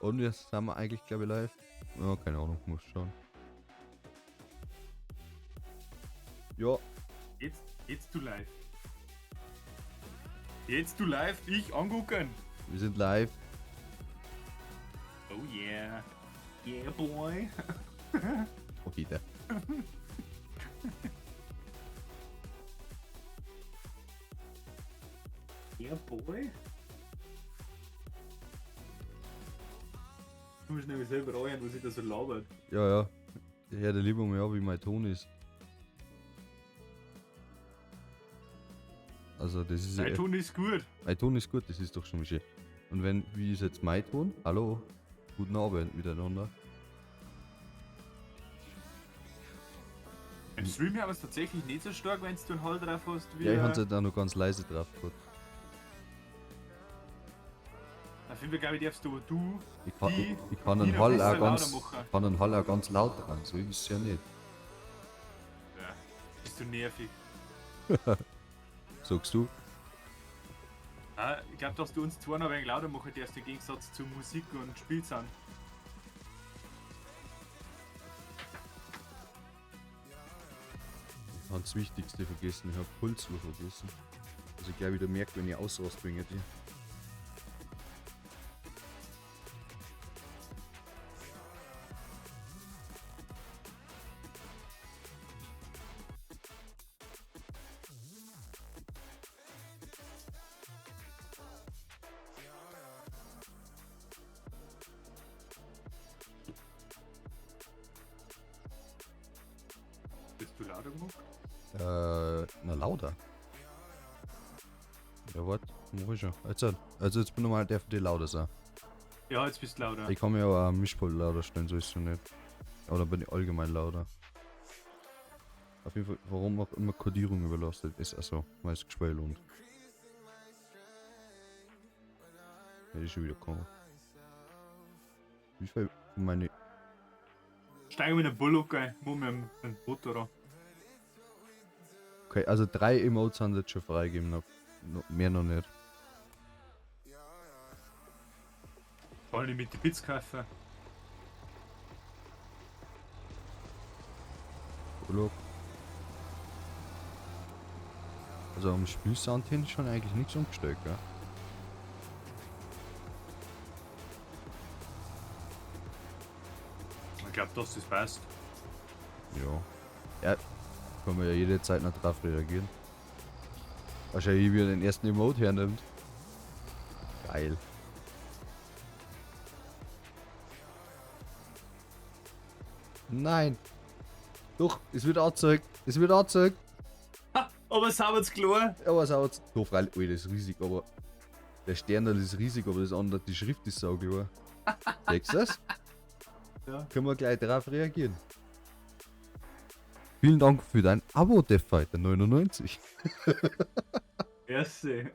Und jetzt sind wir eigentlich, glaube ich, live. Ja, keine Ahnung, muss schauen. Ja. Jetzt du live. Jetzt du live, ich angucken. Wir sind live. Oh yeah. Yeah, boy. Okay, der. Yeah, boy. Du musst nämlich selber anhören, was ich da so labert. Ja, ja. Ich höre lieber mal an, wie mein Ton ist. Also das ist Mein ja, Ton ist gut. Mein Ton ist gut, das ist doch schon mal schön. Und wenn, wie ist jetzt mein Ton? Hallo? Guten Abend miteinander. Im Stream haben wir es tatsächlich nicht so stark, wenn du einen Hall drauf hast. Wie Ja, ich hab's halt auch noch ganz leise drauf gehabt. Auf jeden Fall, glaube ich, darfst du, du Ich kann, die, ich kann die den noch Hall besser auch lauter ganz, machen. kann den Hall auch ganz laut dran, so ist es ja nicht. Ja, bist du nervig. Sagst du? Ah, ich glaube, dass du uns zwar noch ein wenig lauter machen darfst, im Gegensatz zu Musik und Spielsound. Ich hab das Wichtigste vergessen, ich hab Pulsuhr vergessen. Also ich gleich wieder merke, wenn ich ausrast wegen dir. Bist du lauter gemacht? Na lauter. Ja, warte, mach ich schon. Also jetzt bin ich normal, darf die lauter sein. Ja, jetzt bist du lauter. Ich kann mir aber auch ein Mischpult lauter stellen, so ist es ja nicht. Oder bin ich allgemein lauter. Auf jeden Fall, warum auch immer Kodierung überlastet ist, also, weil es Gespräch lohnt. Ja, ist schon wieder gekommen. Wie viel meine. Steigen wir in den Bullock ein, wo wir einen Boot da. Okay, also 3 Emotes haben sie jetzt schon freigegeben, noch mehr noch nicht. Vor allem mit den Bits kaufen. Urlaub. Also am Spielsound hin schon eigentlich nichts umgestellt, gell? Ich glaub, dass das passt. Ja. Ja, kann man ja jederzeit noch drauf reagieren. Wahrscheinlich, wie er den ersten Emote hernimmt. Geil. Nein. Doch, es wird angezeigt. Es wird angezeigt. Ha, aber sauber's klar. Aber sauber's. Doch, freilich, Alter, das ist riesig, aber der Stern da ist riesig, aber das andere, die Schrift ist sauklar. Siehst du das? Ja. Können wir gleich drauf reagieren. Vielen Dank für dein Abo, Deathfighter 99. Merci.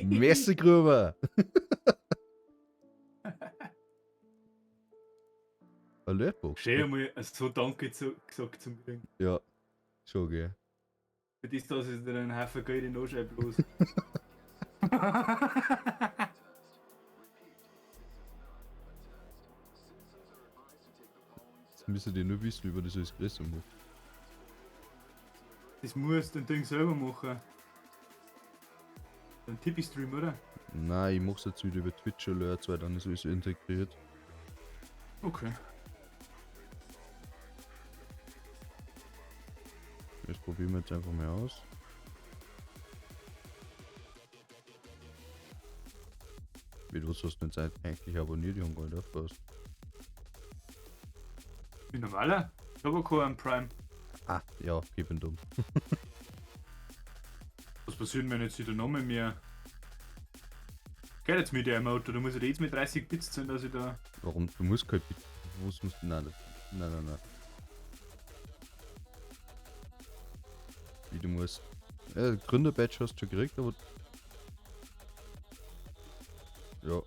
Merci, Gruber. Alertbox. Schön einmal so Danke gesagt zum Kriegen. Ja, schon, gell. Für das, dass ich dir einen Haufen Geld in den Arsch bloß. Jetzt müssen die nur wissen, wie man das alles größer macht. Das musst du dein Ding selber machen. Ein Tippy-Stream, oder? Nein, ich mach's jetzt wieder über Twitch Alerts, weil dann ist alles integriert. Okay. Das probieren wir jetzt einfach mal aus. Mit was hast du denn jetzt eigentlich abonniert, ich hab gar nicht aufgepasst. Wie normaler? Ich hab auch keinen Prime. Ah, ja, ich bin dumm. Was passiert, wenn jetzt wieder noch mal mehr? Geht jetzt mit dem Auto, da muss ich jetzt mit 30 Bits zahlen, dass ich da. Warum? Du musst kein Bit. Was musst du? Nein, nein, nein, nein. Wie du musst. Ja, Gründer-Badge hast du schon gekriegt, aber. Ja.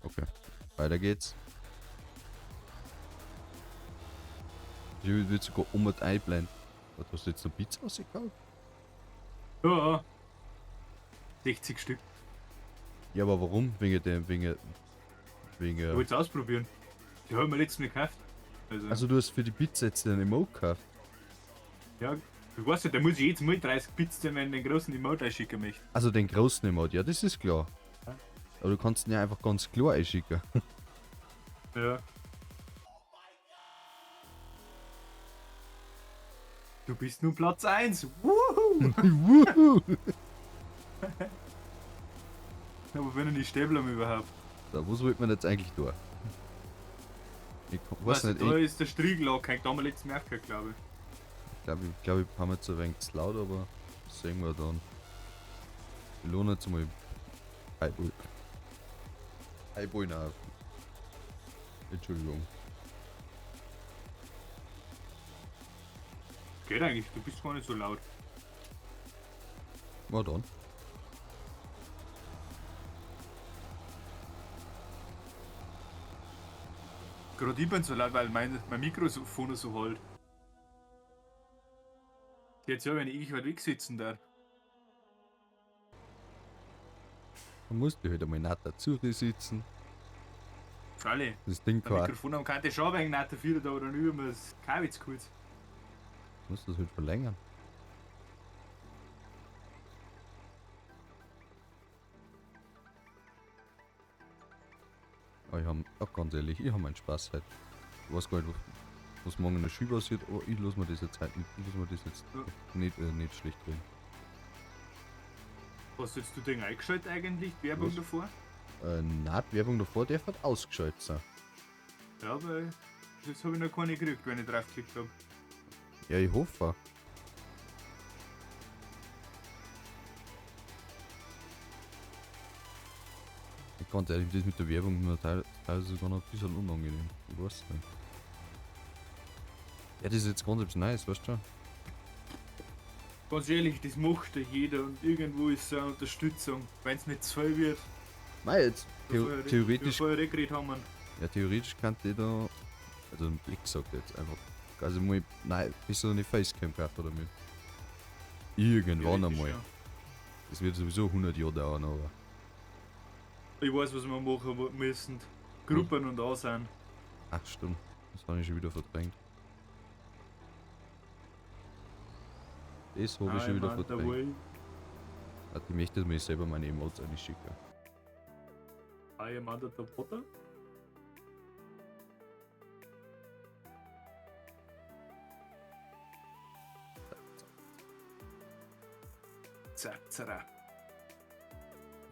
Okay. Weiter geht's. Ich würde sogar um und einblenden. Was, hast du jetzt noch Bits rausgehauen? Ja. 60 Stück. Ja, aber warum? Wegen dem, wegen, Ich wegen. wollte es ausprobieren. Die haben wir letztes Mal gekauft. Also, Also du hast für die Bits jetzt den Emote gekauft. Ja, ich weiß nicht, da muss ich jetzt mal 30 Bits, wenn ich den großen Emote einschicken möchte. Also den großen Emote, ja, das ist klar. Ja. Aber du kannst ihn ja einfach ganz klar einschicken. Ja. Du bist nun Platz 1. Wuhu! Wuhu! Aber wenn er nicht stehen bleiben überhaupt. So, was wollt man jetzt eigentlich tun? Ich weiß Weißt nicht, du, da ich ist der Striegel angehängt, da haben wir letztes Mal aufgehört, glaube ich. glaube, ich, glaub, ich haben jetzt ein wenig zu laut, aber das sehen wir dann. Ich lohne jetzt mal Eyeball. Eyeball auf. Entschuldigung. Geht eigentlich, du bist gar nicht so laut. Na dann. Gerade ich bin so laut, weil mein Mikrofon so halt. Jetzt ja, wenn ich weit weg sitzen darf. Man muss die halt einmal nicht dazu sitzen. Freilich. Das Ding Ein kann Mikrofon am kann ich schon wegen nicht dafür da oder über das kein Witz kurz. muss das halt verlängern. Aber ich hab, auch ganz ehrlich, ich hab meinen Spaß halt. Ich weiß gar nicht, was morgen in der Schule passiert, aber ich lass mir das jetzt halt nicht, ich lass mir das jetzt Ja. nicht schlecht reden. Hast jetzt du den eingeschaltet eigentlich, die Werbung Was? davor? Nein, die Werbung davor darf halt ausgeschaltet sein. Ja, weil das habe ich noch keine gekriegt, wenn ich draufgeklickt habe. Ja, ich hoffe. Ich ganz ehrlich, das mit der Werbung ist mir teilweise sogar noch ein bisschen unangenehm. Ich weiß nicht. Ja, das ist jetzt ganz etwas Neues, weißt du? Ganz ehrlich, das macht ja jeder und irgendwo ist so eine Unterstützung, wenn es nicht zu viel wird. Nein, jetzt theoretisch, Wie wir vorher eh geredet haben. ja, theoretisch kann die da, also ein Blick sagt jetzt einfach, also mal, nein, bis du eine Facecam gekauft oder mit. Irgendwann Theoretisch, einmal. ja. Das wird sowieso 100 Jahre dauern, aber. Ich weiß, was wir machen müssen. Gruppen und da sind. Ach stimmt, das habe ich schon wieder verdrängt. Das habe ich schon wieder I'm on the verdrängt. way. Also ich möchte mir selber meine Emotes einschicken. I am under the water. Zap, zara.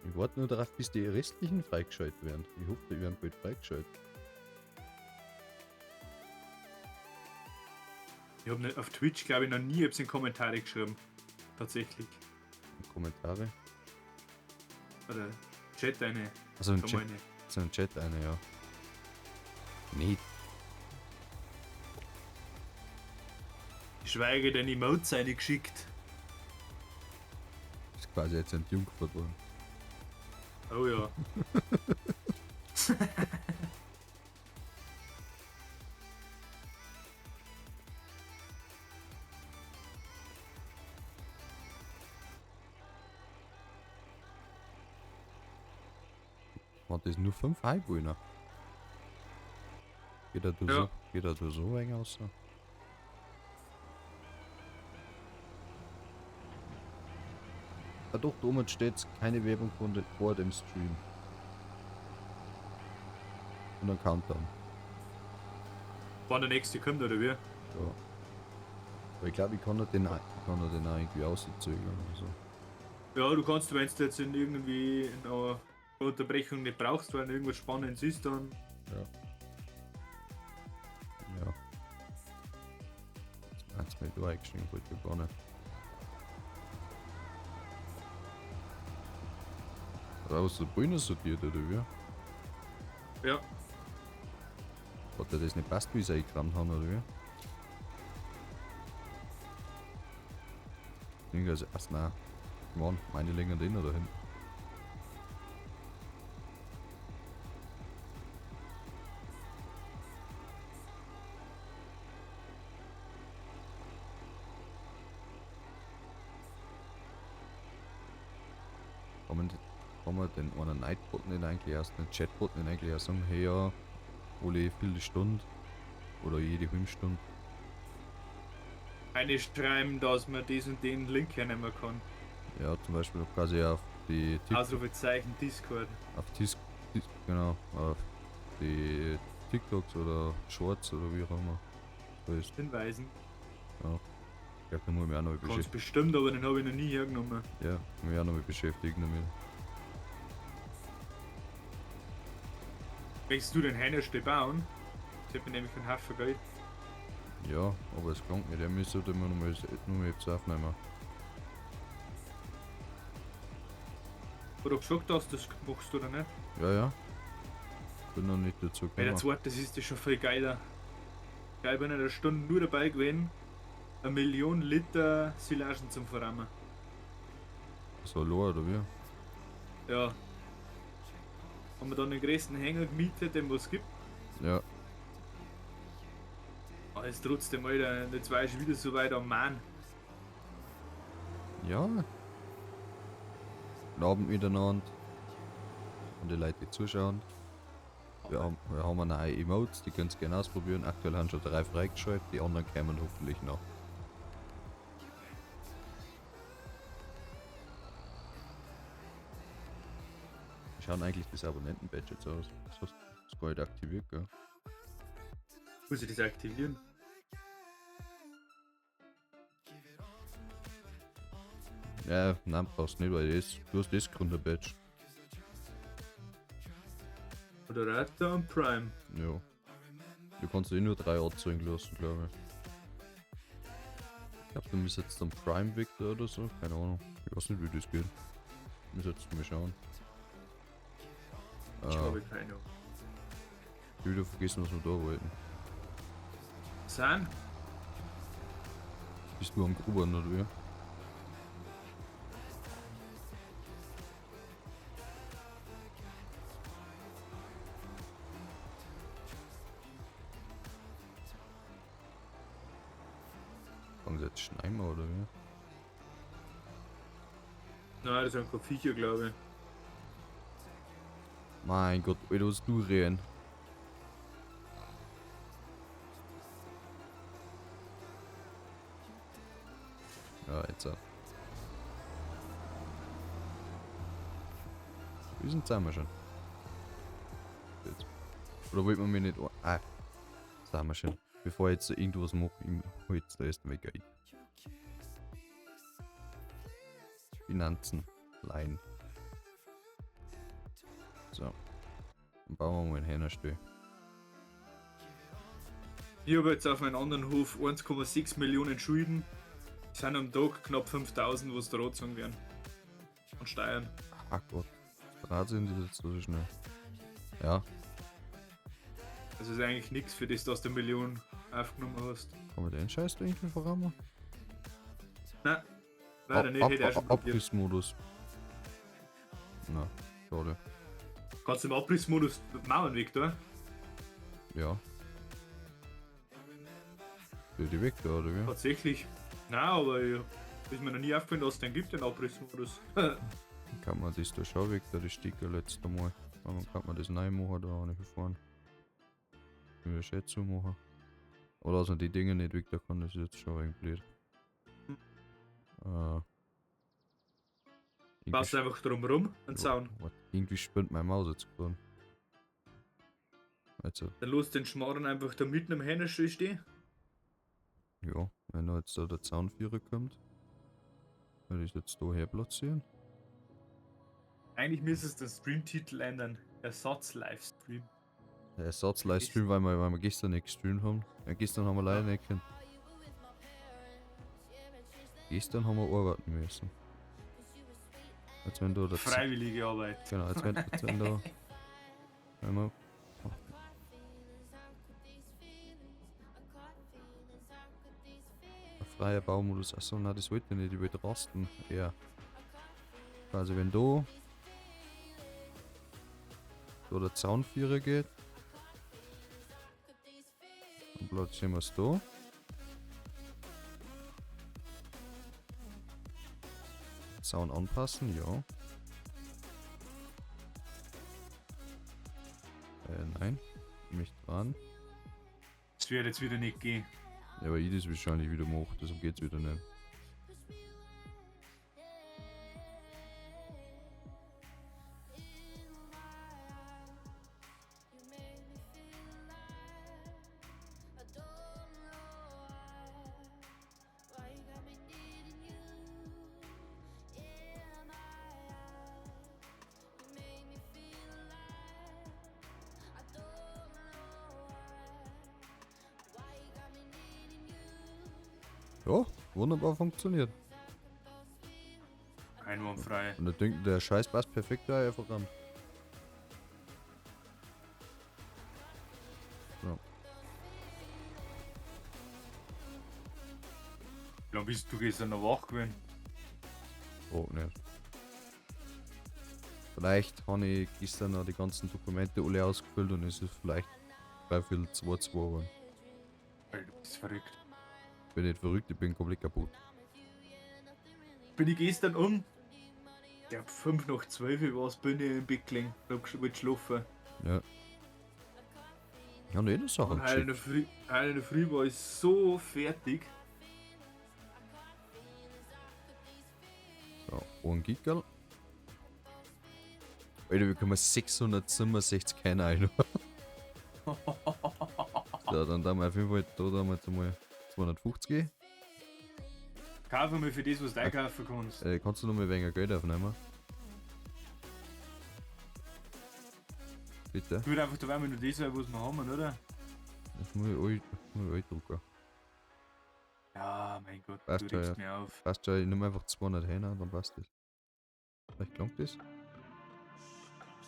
Ich warte nur darauf, bis die restlichen freigeschaltet werden. Ich hoffe, die werden bald freigeschaltet. Ich habe auf Twitch, glaube ich, noch nie etwas in Kommentare geschrieben. Tatsächlich. In Kommentare. Oder Chat eine. Also im Sag Chat, mal eine. so im Chat eine, ja. Nicht. Schweige denn Emotes eine geschickt. Ist quasi jetzt entjungfert worden. Oh ja. Waren das nur 5 Einwohner? Geht da Ja. so, geht da so eng aus? Ah doch, da oben steht keine Werbung vor dem Stream. Und ein Countdown. Wann der nächste kommt, oder wie? Ja. Aber ich glaube, ich kann da den auch irgendwie auszögern oder so. Ja, du kannst, wenn du jetzt in irgendwie in einer Unterbrechung nicht brauchst, weil irgendwas Spannendes ist, dann. Ja. Ja. Das meinst du mir da eingeschrieben, wollte ich gar nicht. Oder hast du Brüne sortiert, oder wie? Ja. Hat dir das nicht passt, wie sie eingerammt haben, oder wie? Also erst nein. Mann, meine liegen drin oder hinten. Kann man den einen Nightbot nicht eigentlich erst, den Chatbot nicht eigentlich erst sagen, hey ja, alle Viertelstunde oder jede halbe Stunde. Eine schreiben, dass man diesen und den Link hernehmen kann. Ja, zum Beispiel quasi auf die Ausrufezeichen Discord. Auf genau, auf die TikToks oder Shorts oder wie auch immer. So ist. Hinweisen. Ja. Ich glaube, da muss ich mich auch noch beschäftigen. Bestimmt, aber den habe ich noch nie hergenommen. Ja, muss mich auch noch mal beschäftigen damit. Möchtest du den Heinerstall bauen? Das hätte mir nämlich einen Haufen Geld. Ja, aber es klingt nicht. Der müsste immer noch mal etwas aufnehmen. Oder gesagt hast, das machst du oder nicht? Ja, ja. Bin noch nicht dazu gekommen. Weil der zweite, das ist ja schon viel geiler. Geil, bin in einer Stunde nur dabei gewesen, 1 Million Liter Silagen zum Verrammen. So allein, oder wie? Ja. Haben wir dann den größten Hänger gemietet, den was es gibt. Ja. Aber ist trotzdem, Alter, jetzt war ich wieder so weit am Mann. Ja. Guten Abend miteinander. Und die Leute, die zuschauen. Wir haben neue Emotes, die könnt ihr gerne ausprobieren. Aktuell haben schon 3 freigeschaltet, die anderen kämen hoffentlich noch. Wie schauen eigentlich das Abonnenten-Badge jetzt aus? Das hast du gar nicht aktiviert, gell? Muss ich das aktivieren? Ja, nein, brauchst nicht, weil du hast das Gründer-Badge. Moderator und Prime. Ja. Du kannst eh nur 3 anzeigen lassen, glaube ich. Ich glaube, du musst jetzt dann Prime Victor oder so. Keine Ahnung. Ich weiß nicht, wie das geht. Ich muss jetzt mal schauen. Ich habe keine Ahnung. Ich hab wieder vergessen, was wir da wollten. San? Bist du am Grubern oder wie? Fangen sie jetzt Schneimer oder wie? Nein, das sind keine Viecher, glaube ich. Mein Gott, Alter, was du reden? Ja, jetzt auch. Wir sind zusammen schon. Jetzt. Oder wollt man mich nicht. Ah, sind wir schon. Bevor ich jetzt irgendwas mache, ich hol jetzt da erstmal Geld. Finanzen. Leihen. So. Dann bauen wir mal einen Hähnerstall. Ich habe jetzt auf meinem anderen Hof 1,6 Millionen Schulden. Es sind am Tag knapp 5000, was da angezogen werden. Und Steuern. Ach Gott. Was sind die jetzt so schnell? Ja. Das ist eigentlich nichts für das, dass du eine Million aufgenommen hast. Kann man den Scheiß da irgendwie voranmachen? Nein. Leider nicht, hätte ich auch schon probiert. Abrissmodus. Na, schade. Kannst du im Abrissmodus Mauern weg, da? Ja. Die weg da, oder wie? Tatsächlich. Nein, aber ich, ist mir noch nie aufgefallen, dass es den gibt, den Abrissmodus. Kann man das da schon weg, da die Sticker letztes Mal. Aber kann man das neu machen, da auch nicht gefahren. Können wir schon zumachen. Oder dass man die Dinge nicht weg, da kann, das ist jetzt schon ein wenig blöd. Baust einfach drum rum, einen Zaun. Irgendwie spinnt meine Maus jetzt gerade. Also. Dann los den Schmarrn einfach da mitten im Hähnerstall stehen. Ja, wenn da jetzt da der Zaunvierer kommt, würde ich jetzt da her platzieren. Eigentlich müsstest du den Stream-Titel ändern. Ersatz-Livestream. Ersatz-Livestream, weil wir gestern nicht gestreamt haben. Ja, gestern haben wir leider nicht können. Gestern haben wir arbeiten müssen. Als wenn du da freiwillige Arbeit. Genau, als wenn da. Wenn wir, freier Baumodus. Achso, nein, das wollte ich nicht. Ich wollte rasten. Ja. Also wenn da der Zaunvierer geht, dann platzieren wir es da. Zaun anpassen, ja. Nein. Mich dran. Das wird jetzt wieder nicht gehen. Ja, aber ich das wahrscheinlich wieder mache, deshalb geht's wieder nicht. Ja, wunderbar funktioniert. Einwandfrei. Und der Ding, der Scheiß passt perfekt da einfach ran. So. Wie lange bist du gestern noch wach gewesen? Oh, nicht. Vielleicht habe ich gestern noch die ganzen Dokumente alle ausgefüllt und es ist vielleicht 1:45 geworden. Alter, du bist verrückt. Ich bin nicht verrückt, ich bin komplett kaputt. Bin ich gestern um? Ja, 12:05 war es, bin ich im Bett gelegen. Hab wollte schlafen. Ja. Ich habe eh noch Sachen Und heute in geschickt. der Früh, heute in der Früh war ich so fertig. So, ein Gickerl. Alter, wir können 667 keiner ein. So, dann da wir auf jeden Fall da da jetzt einmal 250. Kaufe mir für das, was du einkaufen kannst. Kannst du noch mal weniger Geld aufnehmen? Bitte? Ich würde einfach da nur das sein, was wir haben, oder? Das muss ich drucken. Ja, mein Gott, Passt du schon, regst ja. mich auf. Passt schon, ich nehme einfach 200 Hähner, dann passt das. Vielleicht klangt das.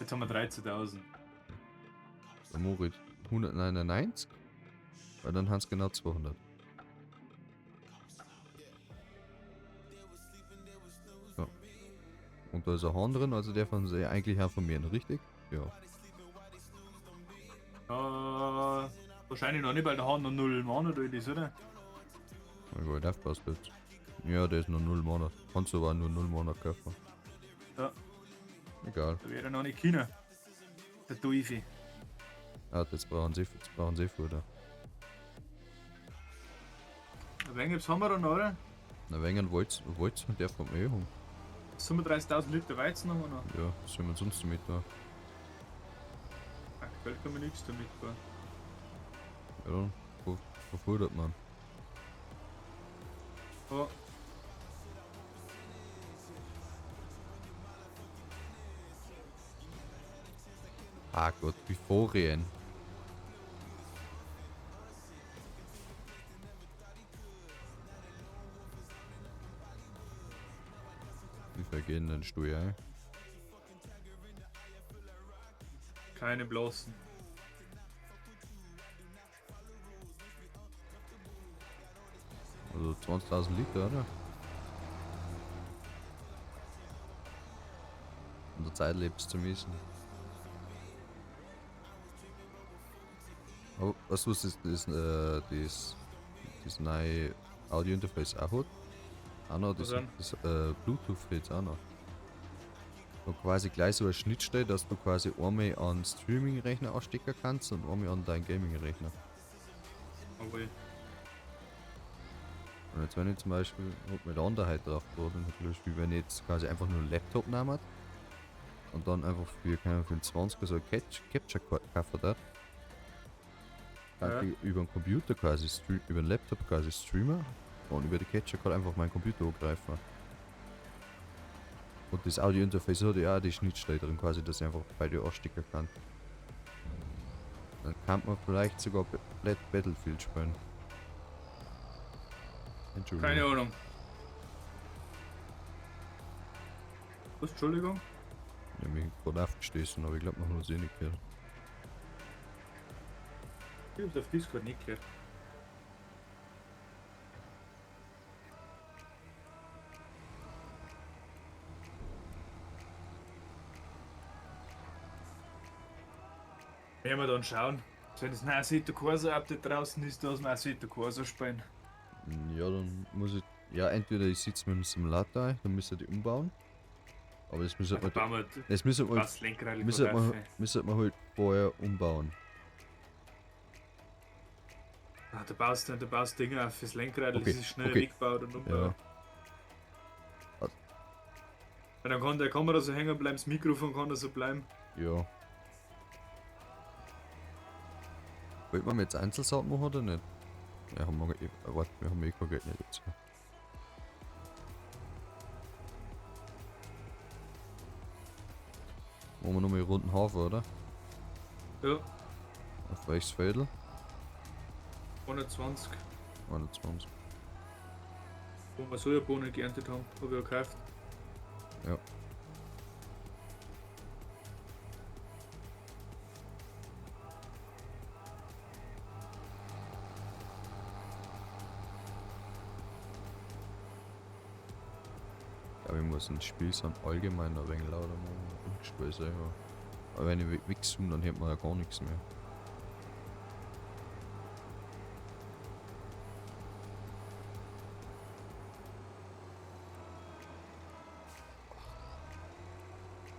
Jetzt haben wir 13.000. Dann mache ich 199, weil dann haben es genau 200. So. Und da ist ein Hahn drin, also der von sie eigentlich auch vermehren, richtig? Ja. Wahrscheinlich noch nicht, weil der Hahn noch 0 Monat alt ist, oder? Ich wollte aufpassen jetzt. Ja, der ist noch 0 Monat. Kannst du aber auch nur 0 Monat kaufen. Ja. Egal. Da wäre er noch nicht können. Der Teufel. Ah, das brauchen sie, das brauchen sie Futter. Ein wenig haben wir da noch, oder? Na, wegen Wolz, Wolz und der von mir haben. 35.000 Liter Weizen haben wir noch. Ja, was soll man sonst damit da? Aktuell kann man nichts damit fahren. Ja, dann verfuttert man. Ja. Ah Gott, wie Vorien. Wie viel gehen denn Steuer ein? Keine Blasen. Also 20.000 Liter, oder? In der Zeit lebst zu müssen. Aber weißt du, was das neue Audio-Interface auch hat? Auch noch, Was denn? das Bluetooth jetzt auch noch. Und quasi gleich so eine Schnittstelle, dass du quasi einmal an Streaming-Rechner anstecken kannst und einmal an deinen Gaming-Rechner. Jawohl. Und jetzt wenn ich zum Beispiel, hab mir der andere halt drauf gebracht und natürlich, wie wenn ich jetzt quasi einfach nur einen Laptop nehme und dann einfach für, keine Ahnung, für einen 20er so ein Capture Card kaufen darf. Kann Ja. ich über den Computer quasi über den Laptop quasi streamen und über die Capture Card einfach meinen Computer angreifen. Und das Audio-Interface hat ja auch die Schnittstelle drin, quasi, dass ich einfach beide anstecken kann. Dann kann man vielleicht sogar Battlefield spielen. Entschuldigung. Keine Ahnung. Was? Entschuldigung? Ich hab mich gerade aufgestoßen, aber ich glaube, man hat es eh nicht gehört. Ich hab's auf Discord nicht gehört. Werden wir dann schauen. Wenn das neue Assetto Corsa Update draußen ist, dass wir Assetto Corsa spielen. Ja, dann muss ich. Ja, entweder ich sitze mit dem Simulator ein, dann müsste ich die umbauen. Aber das müssen Da wir, bauen wir das müssen wir, das Lenkrad müssen wir, müssen wir halt vorher umbauen. Ah, da baust Dinger auf fürs Lenkrad, Okay, das ist schnell okay. weggebaut und umgebaut. Ja. Und dann kann der Kamera so hängen bleiben, das Mikrofon kann da so bleiben. Ja. Wollt man jetzt Einzelsaat machen oder nicht? Ja, haben wir, warte, wir haben eh kein Geld nicht dazu. Machen wir nochmal runden Hafer, oder? Ja, Auf welches Viertel? 120, 21. wo wir Sojabohnen geerntet haben, habe ich ja gekauft. Ja. Ja, wir müssen das Spiel so allgemein ein wenig lauter machen. Und das Spiel selber. Aber wenn ich wegzoome, dann hört man ja gar nichts mehr.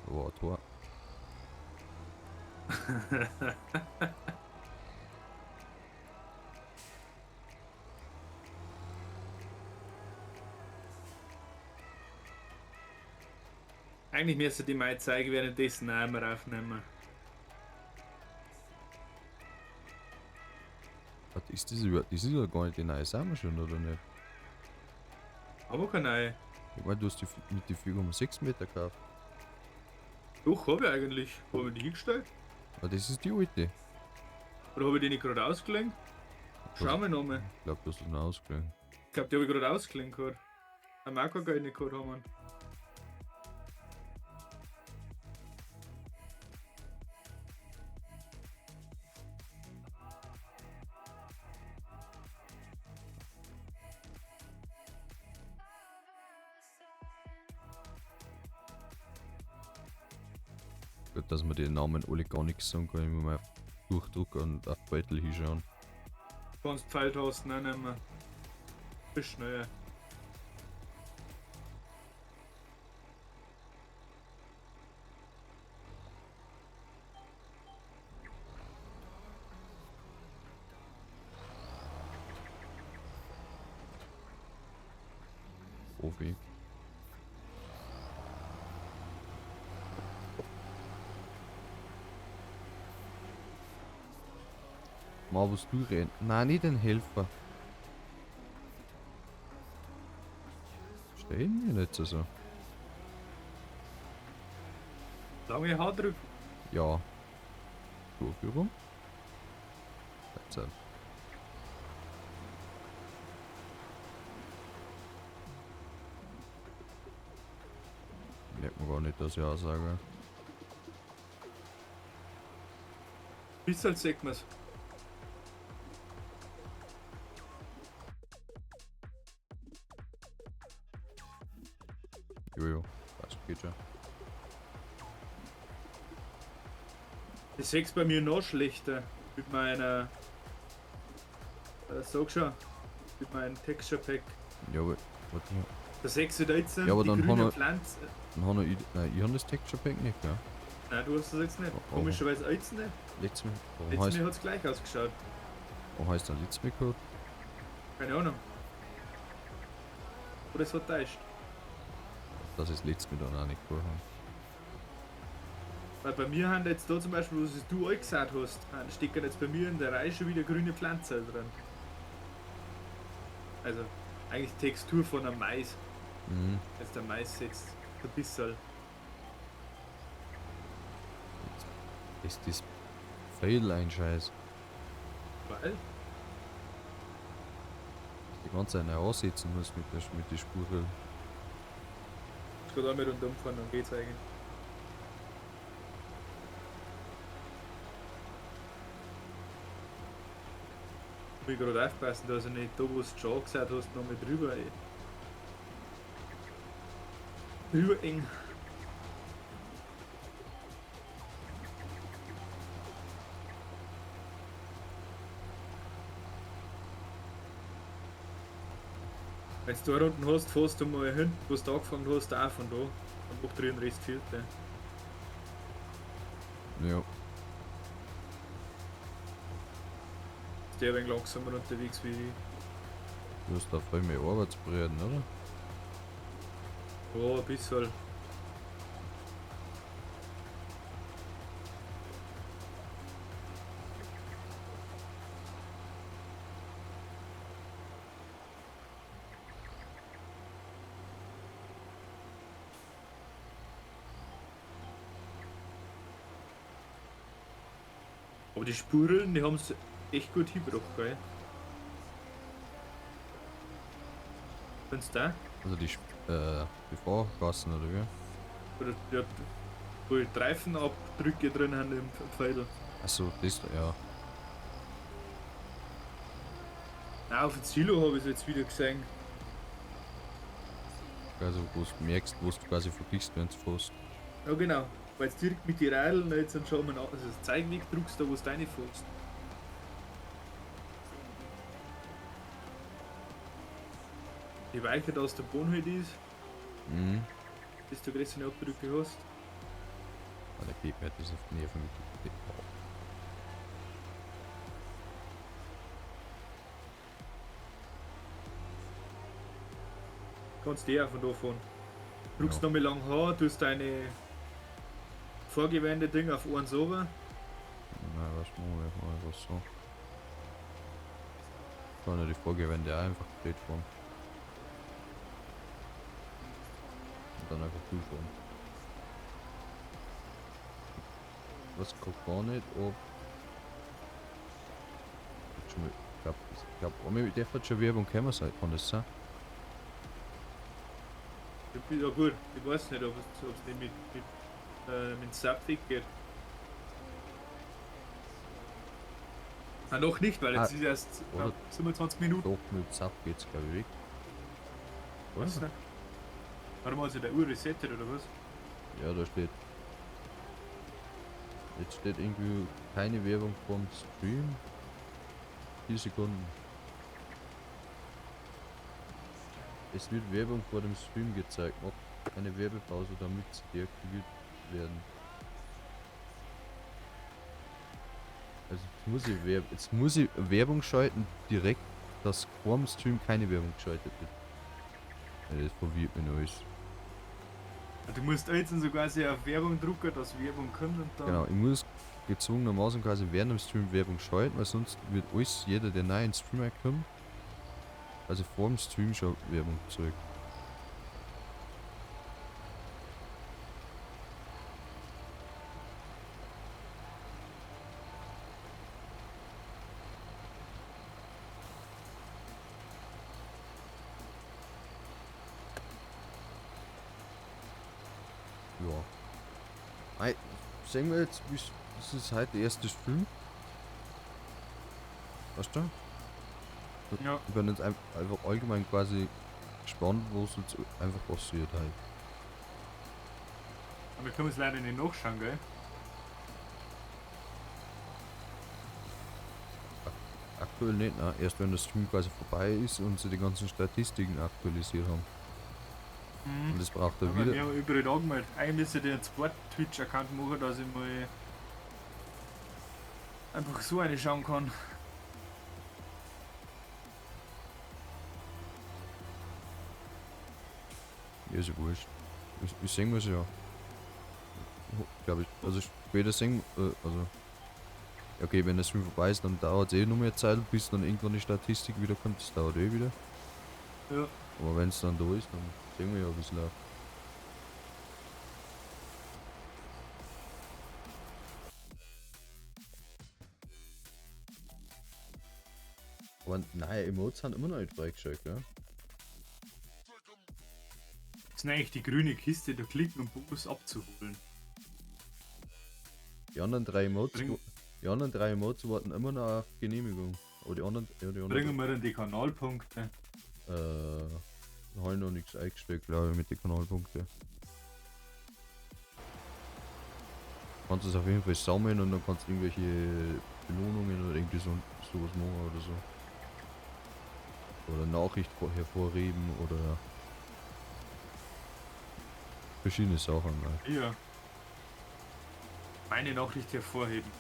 Da war ein Tor. Eigentlich müsste die mal zeigen, währenddessen auch immer aufnehmen. Was ist das überhaupt? Das ist ja gar nicht die neue Samen oder nicht? Aber keine neue. Ich meine, du hast die mit die 4,6 Meter gekauft. Doch, habe ich eigentlich. Habe ich die hingestellt? Aber das ist die alte. Oder habe ich die nicht gerade ausgelegt? Schauen wir nochmal. Ich glaube, du hast das noch ausgelegt. Ich glaube, die habe ich gerade ausgelegt gehabt. Haben wir auch kein Geld nicht gehabt haben. Gut, dass wir den Namen alle gar nichts sagen können. Ich muss mal durchdrucken und auf Beutel hinschauen. Du kannst Pfeiltasten auch nehmen. Bist schneller. Profi. Mal, was du reden. Nein, nicht den Helfer. Stehen wir nicht so. Lange Haar drücken. Ja. Durchführung. Zeit. Merkt man gar nicht, dass ich auch sage. Bisschen sieht man's. Jojo, das geht schon. Ich seh's bei mir noch schlechter. Mit meiner. Sag schon. Mit meinem Texture Pack. Ja, aber. Warte mal. Da sehst du da jetzt Ja, aber die dann grüne haben wir- Pflanze. Dann haben wir, nein, ich hab das Texture Pack nicht, gell? Nein, du hast das jetzt nicht. Oh, oh. Komischerweise jetzt nicht. Letztes Mal. Warum Letztes heißt, Mal hat's gleich ausgeschaut. warum heißt der letztes Mal Code? Keine Ahnung. Oder es hat täuscht. Dass ich das letzte Mal dann auch nicht gehabt habe. Weil bei mir haben jetzt da zum Beispiel, wo es du angesagt hast, stecken jetzt bei mir in der Reihe schon wieder grüne Pflanzen drin. Also eigentlich Textur von einem Mais. Mhm. Jetzt der Mais setzt ein bisschen. Ist das Pfeil ein Scheiß? Weil? Die ganze Zeit ansetzen muss mit der Spur. Ich kann auch mit rundum fahren, dann geht's eigentlich. Ich will gerade aufpassen, dass ich nicht da, wo du schon gesagt hast, noch mit drüber. Ey. Drüber eng. Wenn du da unten hast, fährst du mal hin, wo du angefangen hast, auch von da. Dann Auch drin Rest fehlt der. Ja. Ist der ein wenig langsamer unterwegs wie ich. Du hast da voll mehr Arbeitsbreiten, oder? Ja, ein bisschen. Aber die Spuren, die haben es echt gut hingebracht, gell? Findest du da? Also die Fahrgassen, oder wie? Oder ja, wo die Reifenabdrücke drin haben im Pfeil. Achso, das da, ja. Nein, auf dem Silo habe ich es jetzt wieder gesehen. Also wo du merkst, wo du quasi vergisst, wenn du fährst. Ja genau, weil du direkt mit den Rädeln jetzt dann schon mal also das Zeigen drückst, da wo du reinfährst. Je weicher das der Boden halt ist, Mhm. desto größere Abdrücke hast. Ah, der geht mir das auf die Nerven mit dem. Kannst du eh auch von da fahren. Drückst Ja. nochmal lang Haar, tust deine vorgewendete Ding auf eins runter. Nein, was machen wir mal einfach so. Kann ja die Vorgewende auch einfach gedreht fahren. Und dann einfach durchfahren. Was grad gar nicht, ob. Schon mal, ich glaub, einmal darf schon Werbung kommen sein, kann das sein? Ja gut, ich weiß nicht, ob es nicht mit dem Zapfweg geht. Na, noch nicht, weil jetzt Ah, ist erst oder? 27 Minuten. Doch, mit Zap geht's glaube ich weg. Oder? Weiß nicht. Warum hat sich der Uhr resettet oder was? Ja, da steht. Jetzt steht irgendwie keine Werbung vom Stream. 4 Sekunden. Es wird Werbung vor dem Stream gezeigt. Mach eine Werbepause, damit sie deaktiviert werden. Also jetzt muss ich Werbung schalten, direkt, dass vor dem Stream keine Werbung geschaltet wird. Ja, das verwirrt mich noch alles. Du musst jetzt so quasi auf Werbung drucken, dass Werbung kommt und dann. Genau, ich muss gezwungenermaßen quasi während dem Stream Werbung schalten, weil sonst wird alles, jeder, der neu in den Stream kommt, also vor dem Stream schon Werbung gezeigt. Ja. Ei, sehen wir jetzt, das ist heute der erste Stream. Weißt du? Ja. Ich bin jetzt einfach allgemein quasi gespannt, was jetzt einfach passiert halt. Aber wir können es leider nicht nachschauen, gell? Aktuell nicht, ne? Erst wenn der Stream quasi vorbei ist und sie die ganzen Statistiken aktualisiert haben. Mhm. Und das braucht er Aber wieder. wir haben überall angemeldet. Eigentlich müsste ich einen zweiten Twitch-Account machen, dass ich mal einfach so eine schauen kann. Ja, ist ja wurscht. Ich sehen wir es ja. Glaube ich. Also später sehen also. Okay, wenn der Stream vorbei ist, dann dauert es eh noch mehr Zeit, bis dann irgendwann die Statistik wieder kommt. Das dauert eh wieder. Ja. Aber wenn es dann da ist, dann sehen wir ja, wie es läuft. Aber nein, Emotes sind immer noch nicht freigeschaltet, gell? Das ist eigentlich die grüne Kiste, da klicken um Bonus abzuholen. Die anderen drei Emotes, Bring- die anderen drei Emotes warten immer noch auf Genehmigung. Aber die anderen, ja, die anderen, Bringen wir dann die Kanalpunkte. Habe ich noch nichts eingestellt, glaube ich, mit den Kanalpunkten. Kannst es auf jeden Fall sammeln und dann kannst du irgendwelche Belohnungen oder irgendwie so, sowas machen oder so. Oder Nachricht hervorheben oder. Verschiedene Sachen. Ne? Ja. Meine Nachricht hervorheben.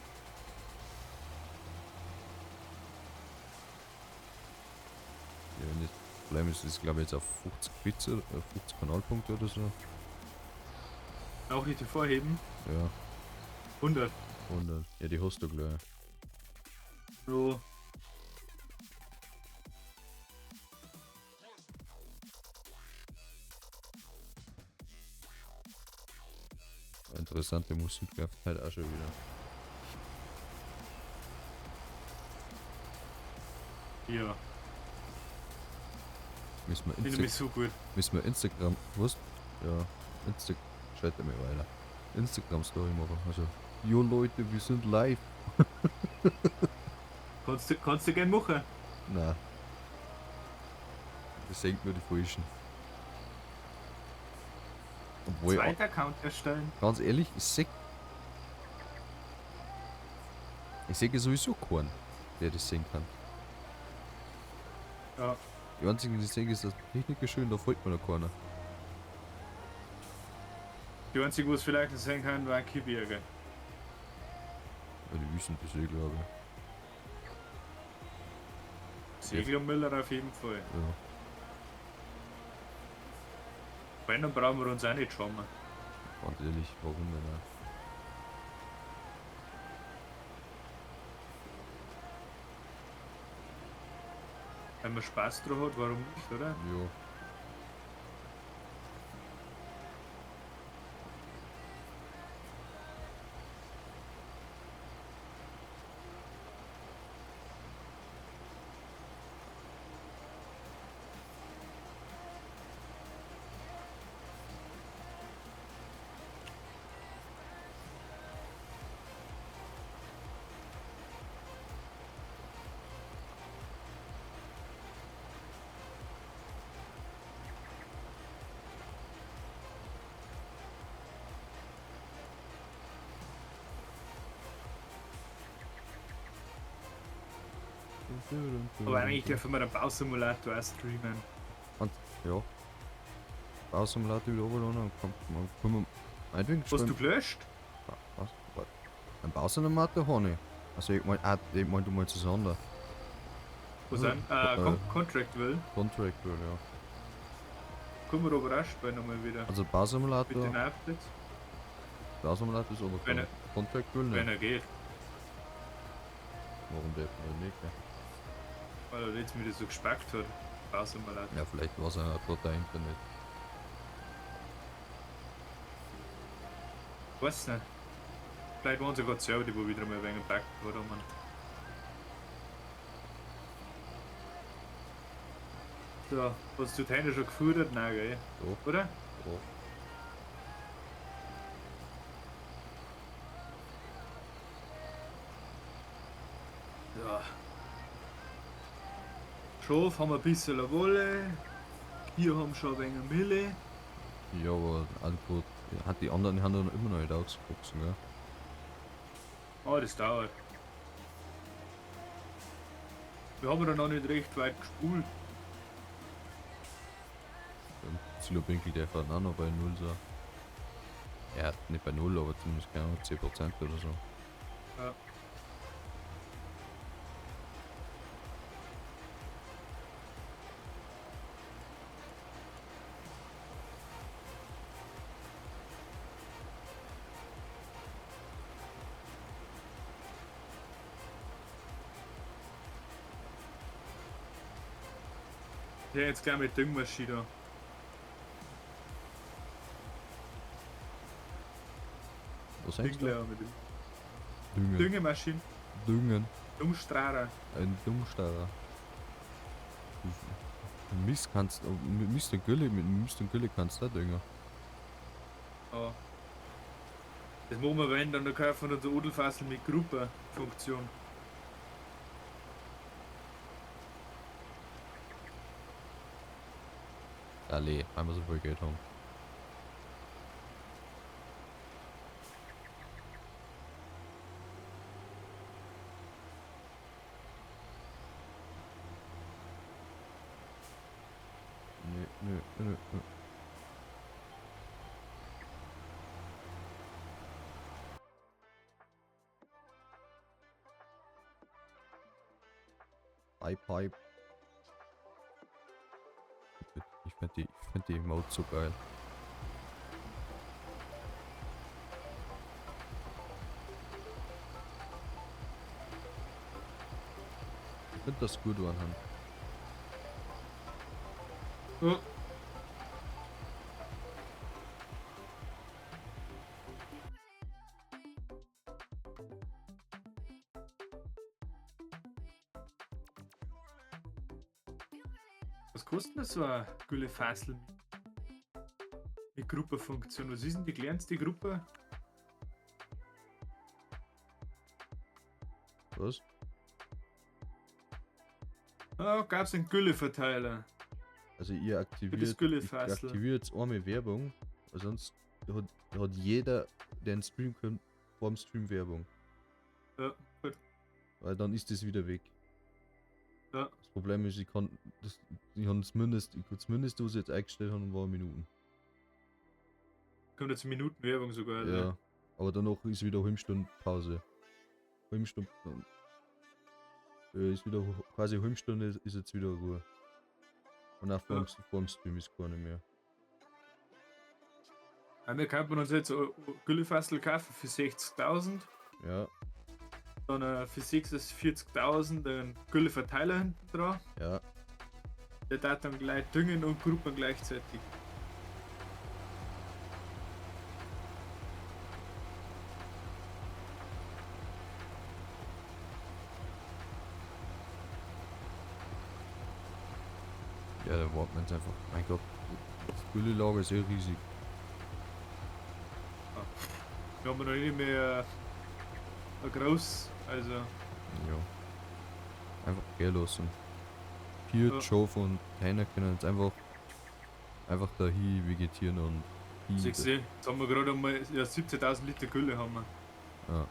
Ja, wenn das Problem ist, ist glaube ich jetzt auf 50 Bits oder 50 Kanalpunkte oder so. Nachricht hervorheben. Ja, 100. 100. Ja, die hast du gleich. So. Interessante Musik läuft halt auch schon wieder. Ja. Müssen wir, Finde Insta mich so gut. müssen wir Instagram. Was? Ja, Insta. Schalte mir weiter. Instagram Story machen. Also, jo Leute, wir sind live. Kannst du gern machen. Na. Das senkt nur die Falschen. Obwohl, Zweiter Account erstellen. ganz ehrlich, ich seh. Ich sehe sowieso keinen, der das sehen kann. Ja. Die einzigen, die ich sehe, ist das Techniker schön, da folgt mir noch keiner. Die einzige, wo es vielleicht noch sein kann, war ein Kibirge. Ja, die wissen das eh, glaube ich. Segler und Müller auf jeden Fall. Ja. Wenn, dann brauchen wir uns auch nicht schauen. Ganz ehrlich, warum denn auch? Wenn man Spaß drauf hat, warum nicht, oder? Ja. Aber eigentlich dürfen wir den Bausimulator auch streamen. Und, ja. Bausimulator wieder runterladen und kommt, man, können wir, meinetwegen Hast du gelöscht? Was? Was? Ein Bausimulator habe ich. Also ich mein, ich mein, du meinst das andere. Was sind? Contract will. Contract will, ja. Können wir aber auch spielen nochmal wieder. Also Mit Bausimulator, den Updates. Bausimulator ist aber Wenn er- Contract will Wenn nicht. er geht. Warum der nicht, gell? Weil er jetzt wieder so gespackt hat. Bausimulator. Ja, vielleicht war es ja gerade der Internet. Weiß nicht. Vielleicht waren sogar selber die, wo wieder mal ein wenig gepackt hat. Man. So, hast du deine schon gefüttert? Nein, gell? Doch. Oder? Doch. Ja. Schaf haben wir ein bisschen Wolle. Hier haben schon ein wenig Mille. Ja, aber Antwort, hat die anderen haben dann immer noch nicht ausgewachsen, gell? Ah, das dauert. Wir haben ja noch nicht recht weit gespult. Und Silobinkel, der fährt auch noch bei 0 so. Ja, nicht bei 0, aber zumindest keine Ahnung, 10% oder so. Ja. Ja, jetzt gleich mit Düngmaschine da. Was sagst du? Düngler mit dem Düngen. Düngemaschine. Düngen. Dungstrahler. Ein Dungstarer. Mist kannst mit Mist und Gülle, mit Mist und Gülle kannst du auch düngen. Ja. Das machen wir, wenn, dann kaufen wir unser Odelfassel mit Gruppe-Funktion. Alle, weil wir so viel Geld haben. Nö, nö, nö, nö. Pipe, Pipe. Ich find die Emote so geil. Ich finde das gut anhand. Ja. Was kostet denn so eine Güllefassel mit Gruppenfunktion? Was ist denn die kleinste Gruppe? Was? Ah, gab's einen Gülleverteiler. Also ihr Für das aktiviert, ich Güllefassel. aktiviere jetzt einmal Werbung, weil sonst hat jeder, der in den Stream kommt, vor dem Stream Werbung. Ja, gut. Weil dann ist das wieder weg. Ja. Das Problem ist, ich kann das, ich habe das Mindest, ich das Mindeste, was ich jetzt eingestellt habe, war Minuten. Kommt jetzt Minuten Werbung sogar. Also. Ja. Aber danach ist wieder eine halbe Stunde Pause. Halbe Stunde. Ist wieder quasi eine halbe Stunde ist jetzt wieder Ruhe. Und auch vor dem Stream ist keine mehr. Ja, wir könnten uns jetzt ein Güllefassel kaufen für 60.000. Ja, Dann für 46.000 einen Gülleverteiler hinten dran. ja. Der darf dann gleich düngen und gruppen gleichzeitig. Ja, da warten wir jetzt einfach. Mein Gott, das Güllelager ist eh riesig. Wir haben noch nicht mehr groß, also Ja. Einfach gehen lassen. Hier, Ja. Joe und Heiner können jetzt einfach da hin vegetieren und hin. Siehst du, jetzt haben wir gerade einmal ja, 17.000 Liter Gülle haben wir. Ja.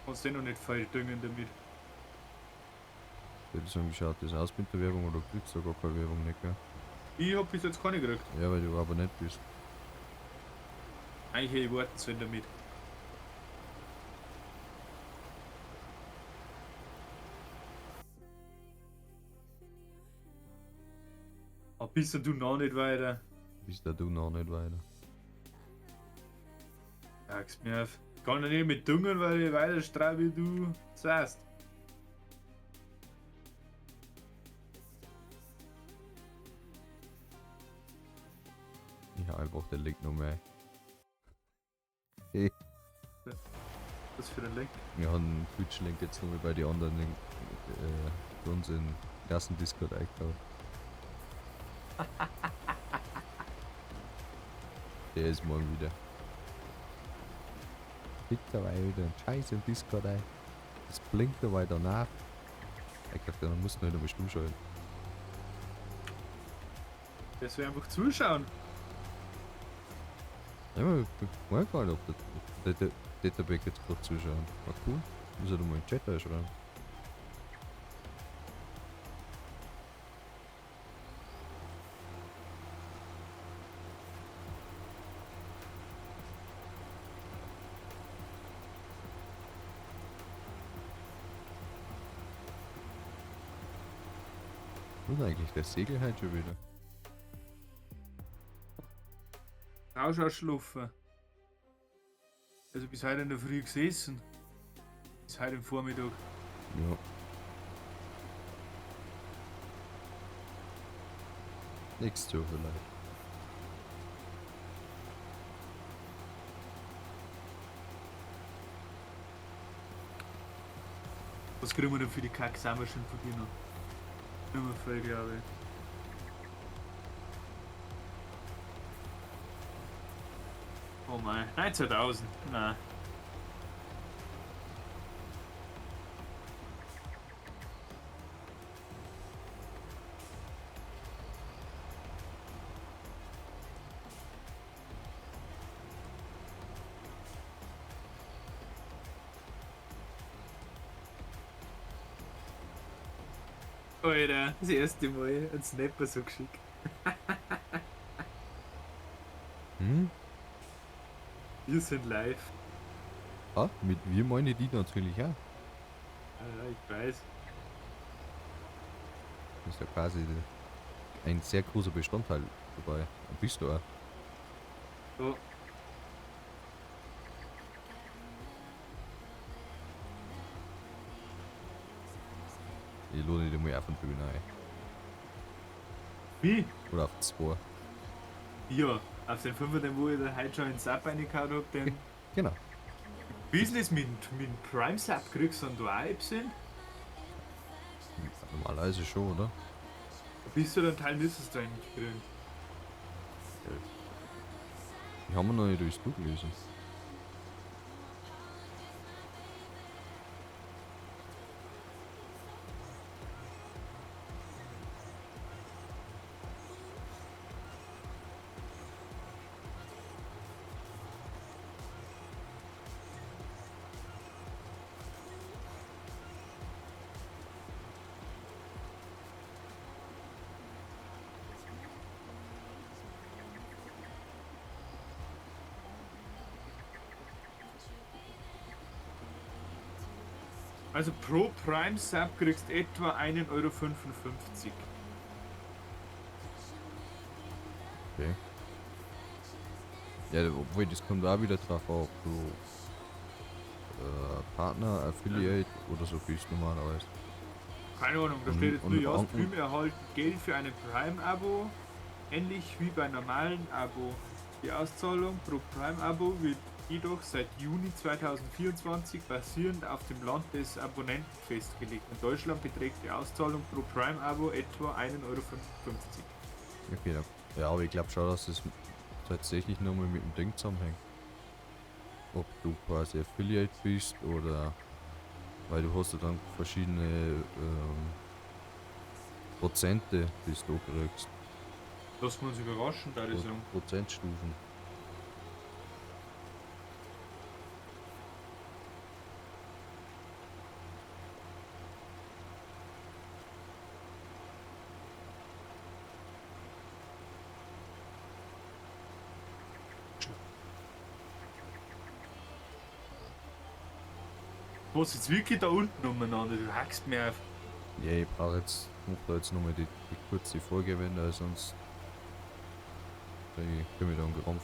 Kannst du eh noch nicht voll düngen damit. Ich würde sagen, wie schaut das aus mit der Werbung oder kriegst du gar keine Werbung nicht, gell? Ich hab bis jetzt keine gekriegt. Ja, weil du aber nicht bist. Eigentlich hätte ich warten sollen damit. Aber bist denn du noch nicht weiter? Bist da du noch nicht weiter. Sag's mir auf. Ich kann ja nicht mit düngen, weil ich weiter strahl wie du sagst. Ich hab einfach den Link noch mehr. Was für ein Link? Wir haben einen Twitch-Link jetzt nochmal bei den anderen bei uns in Klassen-Discord eingekauft. Der ist morgen wieder. Klickt dabei wieder ein Scheiß im Discord ein. Das blinkt dabei danach. Ich dachte, dann musst du nicht einmal stumm schalten. Der soll einfach zuschauen. Ja, aber ich weiß gar nicht, ob der Databank jetzt gerade zuschauen. War cool. Muss er doch mal in den Chat einschreiben. Wo ist eigentlich der Segel heute schon wieder? Rausch ausschlafen. Also bis heute in der Früh gesessen. Bis heute im Vormittag. Ja. Nächstes Jahr vielleicht. Was kriegen wir denn für die Kacke schon von dir noch? Nicht mehr viel, glaube ich. Oh mein, 19.000. Nein. Alter, das erste Mal ein Snapper so geschickt. Hm? Wir sind live. Ah, mit wir meine die natürlich auch. Ja, ich weiß. Das ist ja quasi ein sehr großer Bestandteil dabei. Und bist du auch. So. Ich lohne dich mal auf den Bühne ein. Wie? Oder auf 2. Ja, auf den 5er, den wo ich da heute schon in Sub reingehauen hab, den. Genau. Wie ist denn das mit Prime Sub? Kriegst du dann da auch Apps hin? Normalerweise schon, oder? Bist du dann Teil müsstest du eigentlich kriegen. Ich habe mir noch nicht durchs Buch gelesen. Also pro Prime Sub kriegst du etwa 1,55 Euro. Okay. Ja, obwohl, das kommt auch wieder drauf an, ob du Partner, Affiliate oder so bist normalerweise. Keine Ahnung, da steht jetzt nur, ja, Stream erhalten Geld für ein Prime-Abo, ähnlich wie bei normalen Abo. Die Auszahlung pro Prime-Abo wird jedoch seit Juni 2024 basierend auf dem Land des Abonnenten festgelegt. In Deutschland beträgt die Auszahlung pro Prime-Abo etwa 1,55 Euro. Okay, ja, aber ich glaube schon, dass das tatsächlich nochmal mit dem Ding zusammenhängt. Ob du quasi Affiliate bist oder... Weil du hast ja dann verschiedene Prozente, die du kriegst. Lass uns überraschen, da ich sagen. Prozentstufen. Was jetzt wirklich da unten umeinander? Du hackst mir auf. Ja, ich brauche jetzt, mach da jetzt nochmal die kurze Folge, wenn da sonst ich komme ich da angerammt.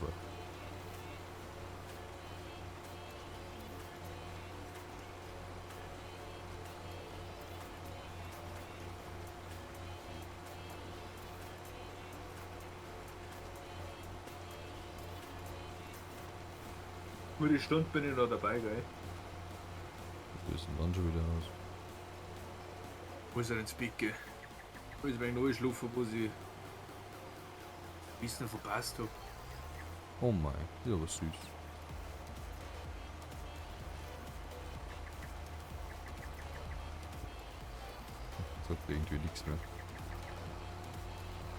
Gute Stunde bin ich da dabei, gell? Was ist denn dann schon wieder aus? Muss ja ins Bett gehen. Muss ich ein wenig schlafen, wo ich ein bisschen verpasst habe. Oh mein, das ist aber süß. Sagt irgendwie nichts mehr.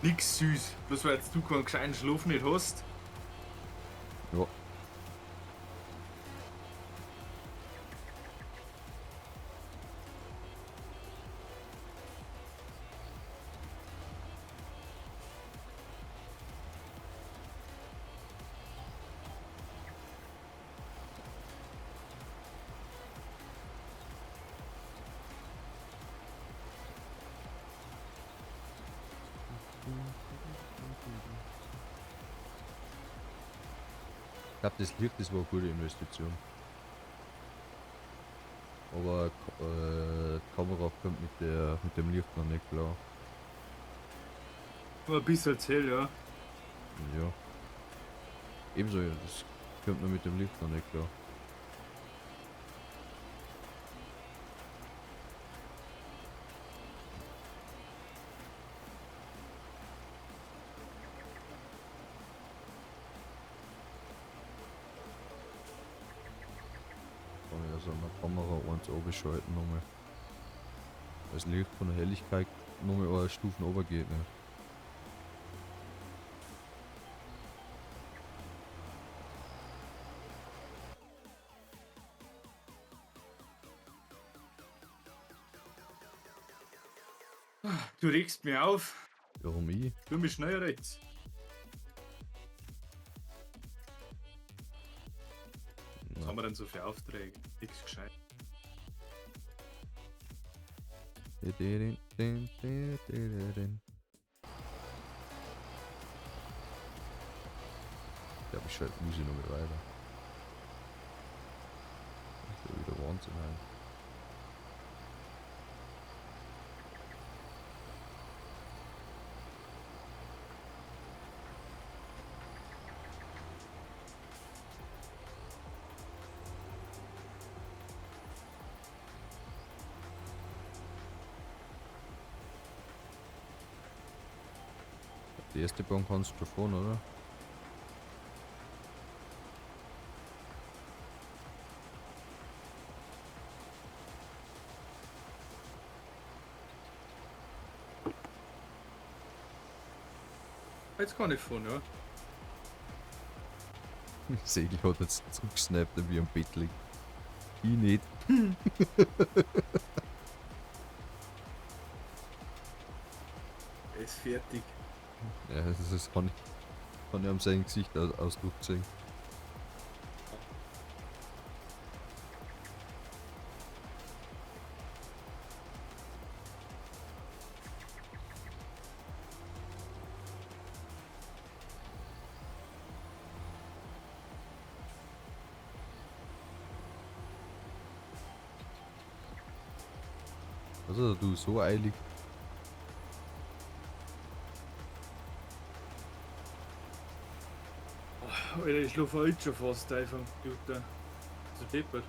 Nix süß. Bloß weil jetzt du keinen gescheiten Schlaf nicht hast. Ja. Ich glaube, das Licht, das war eine gute Investition. Aber die Kamera kommt mit dem Licht noch nicht klar. Nur ein bisschen hell, ja. Ja. Ebenso, ja, das kommt nur mit dem Licht noch nicht klar. Also an der Kamera eins oben nochmal. Das Licht von der Helligkeit nochmal eine Stufen oben geht, ne? Du regst mir auf. Warum ich? Du mich schnell rechts. Was haben wir denn so für Aufträge? Nichts gescheit. Ich glaube, ich schalte Musik noch mal weiter. Das ist ja wieder Wahnsinn halt. Die erste Bahn kannst du fahren, oder? Jetzt kann ich fahren, ja. Segel hat jetzt zurückgesnappt, wie am Bett liegt. Ich nicht. Er ist fertig. Ja, das ist, kann ich am seinem Gesicht Ausdruck sehen. Also du so eilig. Alter, ich schlafe heute schon fast ein vom Computer. So deppert.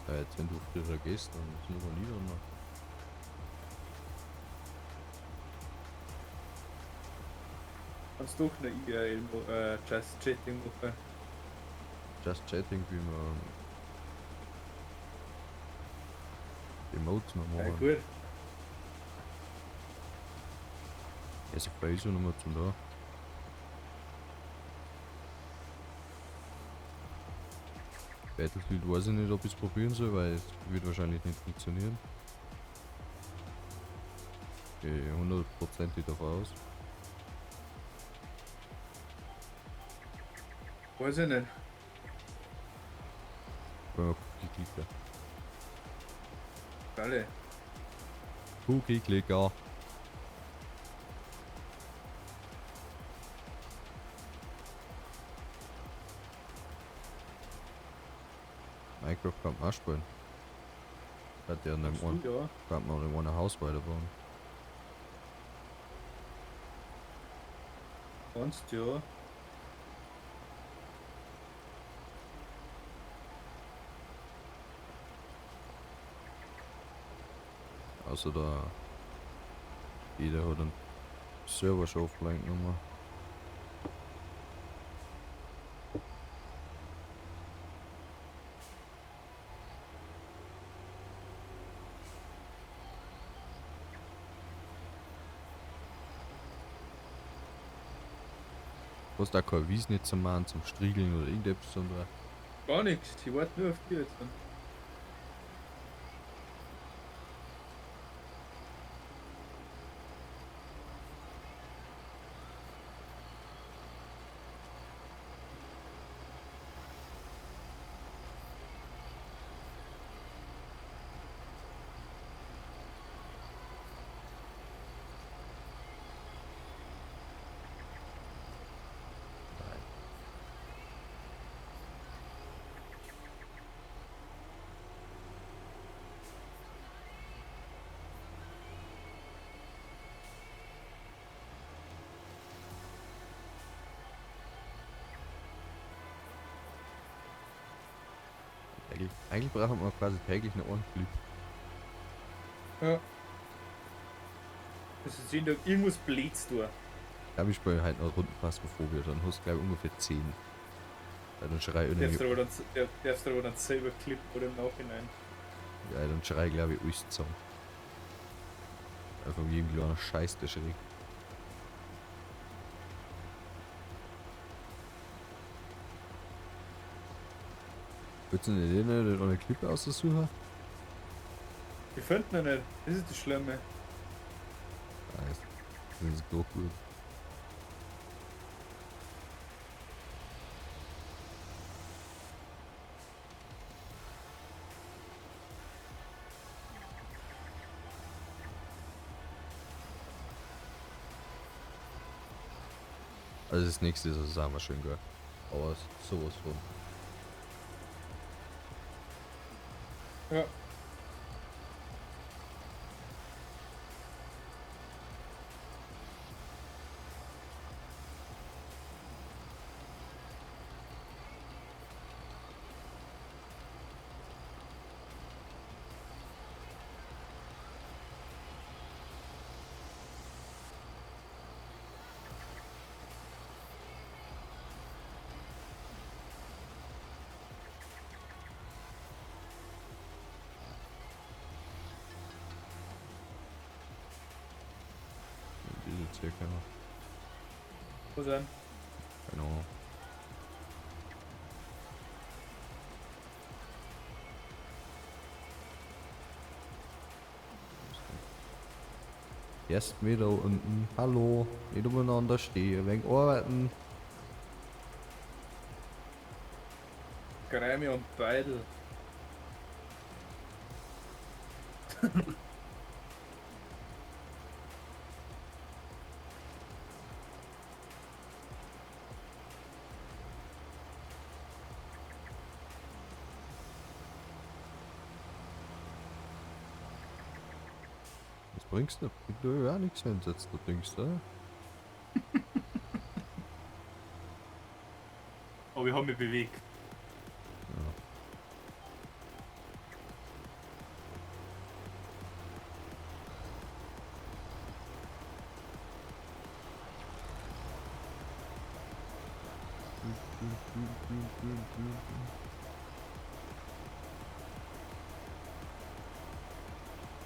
Ja, jetzt wenn du früher gehst, dann sind wir nie dann. Kannst du doch eine IRL, Just Chatting machen. Just Chatting, wie man Emotes noch Ja, machen. gut. Ja, so frei ist ja nochmal zum da. Battlefield weiß ich nicht, ob ich es probieren soll, weil es wird wahrscheinlich nicht funktionieren. Gehe hundertprozentig davon aus. Weiß ich nicht. Wollen wir Cookie Clicker. Alle. Cookie Clicker. Minecraft kann man auch spielen. Hat ja in dem einen, Ja. kann man in einem Haus weiterbauen. Kannst ja. Also da jeder hat einen Server schon offline genommen. Hast auch keine Wiese nicht zum machen, zum Striegeln oder irgendetwas anderes. Gar nichts. Ich warte nur auf dich jetzt. Eigentlich brauchen wir quasi täglich einen Clip. Ja. Das ist jeden Tag irgendwas Blöds tun. Ich glaube, ich spiele halt noch Runden Phasmophobia, dann hast du glaube ich ungefähr 10. Ja, dann schrei ich Darfst du aber dann, darfst du aber dann selber klippen oder im Nachhinein. Ja, dann schrei ich glaube ich alles zusammen. Einfach jedem kleinen Scheiß, der schräg. Willst du nicht eine Klippe aussuchen? Ich finde ihn nicht. Das ist das Schlimme. Nice. Das ist doch gut. Also das nächste ist, das auch mal schön geil. Aber sowas von. Ja. Diese circa. Wo denn? Keine Ahnung. Erst wieder unten. Hallo. Nicht umeinander stehen. Wegen arbeiten. Greimi und Beidel. Was bringst du? Bringt dir ja auch nichts, wenn du jetzt da denkst, oder? Aber ich hab mich bewegt. Ja.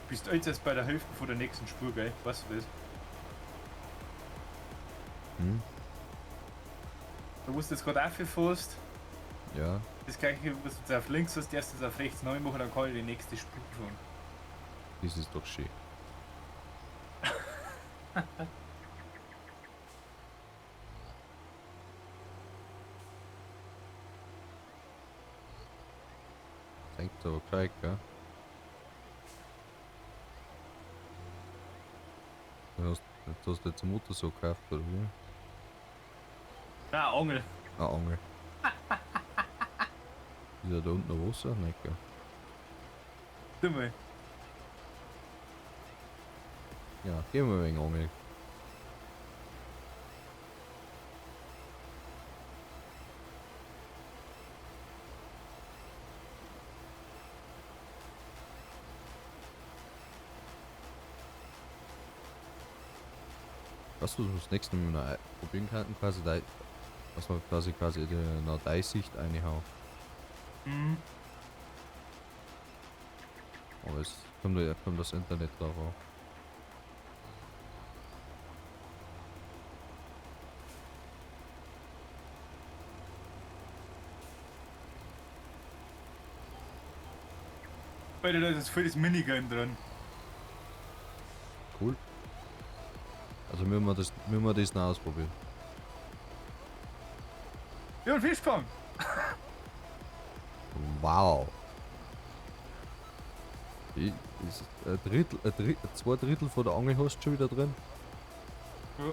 Bist du jetzt erst bei der Hälfte von der nächsten Spur, gell? Weißt du das? Hm? Da wo du jetzt gerade aufgefasst, Ja. das gleiche, was du jetzt auf links hast, erst auf rechts neu machen, dann kann ich die nächste Spur fahren. Das ist doch schön. Das hängt aber gescheit, gell? Jetzt hast du jetzt einen Motor so gekauft, oder wie? Nein, Angel. Ah, Angel. Ist ja da unten noch Wasser? Nein, gell? Tu mal. Ja, gehen wir wegen Angel. Weißt du, was wir das nächste Mal noch probieren könnten? Quasi, da, was wir quasi in eine Deissicht reinhauen. Mhm. Aber es kommt das Internet drauf an. Alter, da ist jetzt voll das Minigame drin. Cool. Also müssen wir das noch ausprobieren. Ja, ein Fischfang! Wow. Ist ein Drittel, ein Drittel, zwei Drittel von der Angel hast du schon wieder drin. Ja.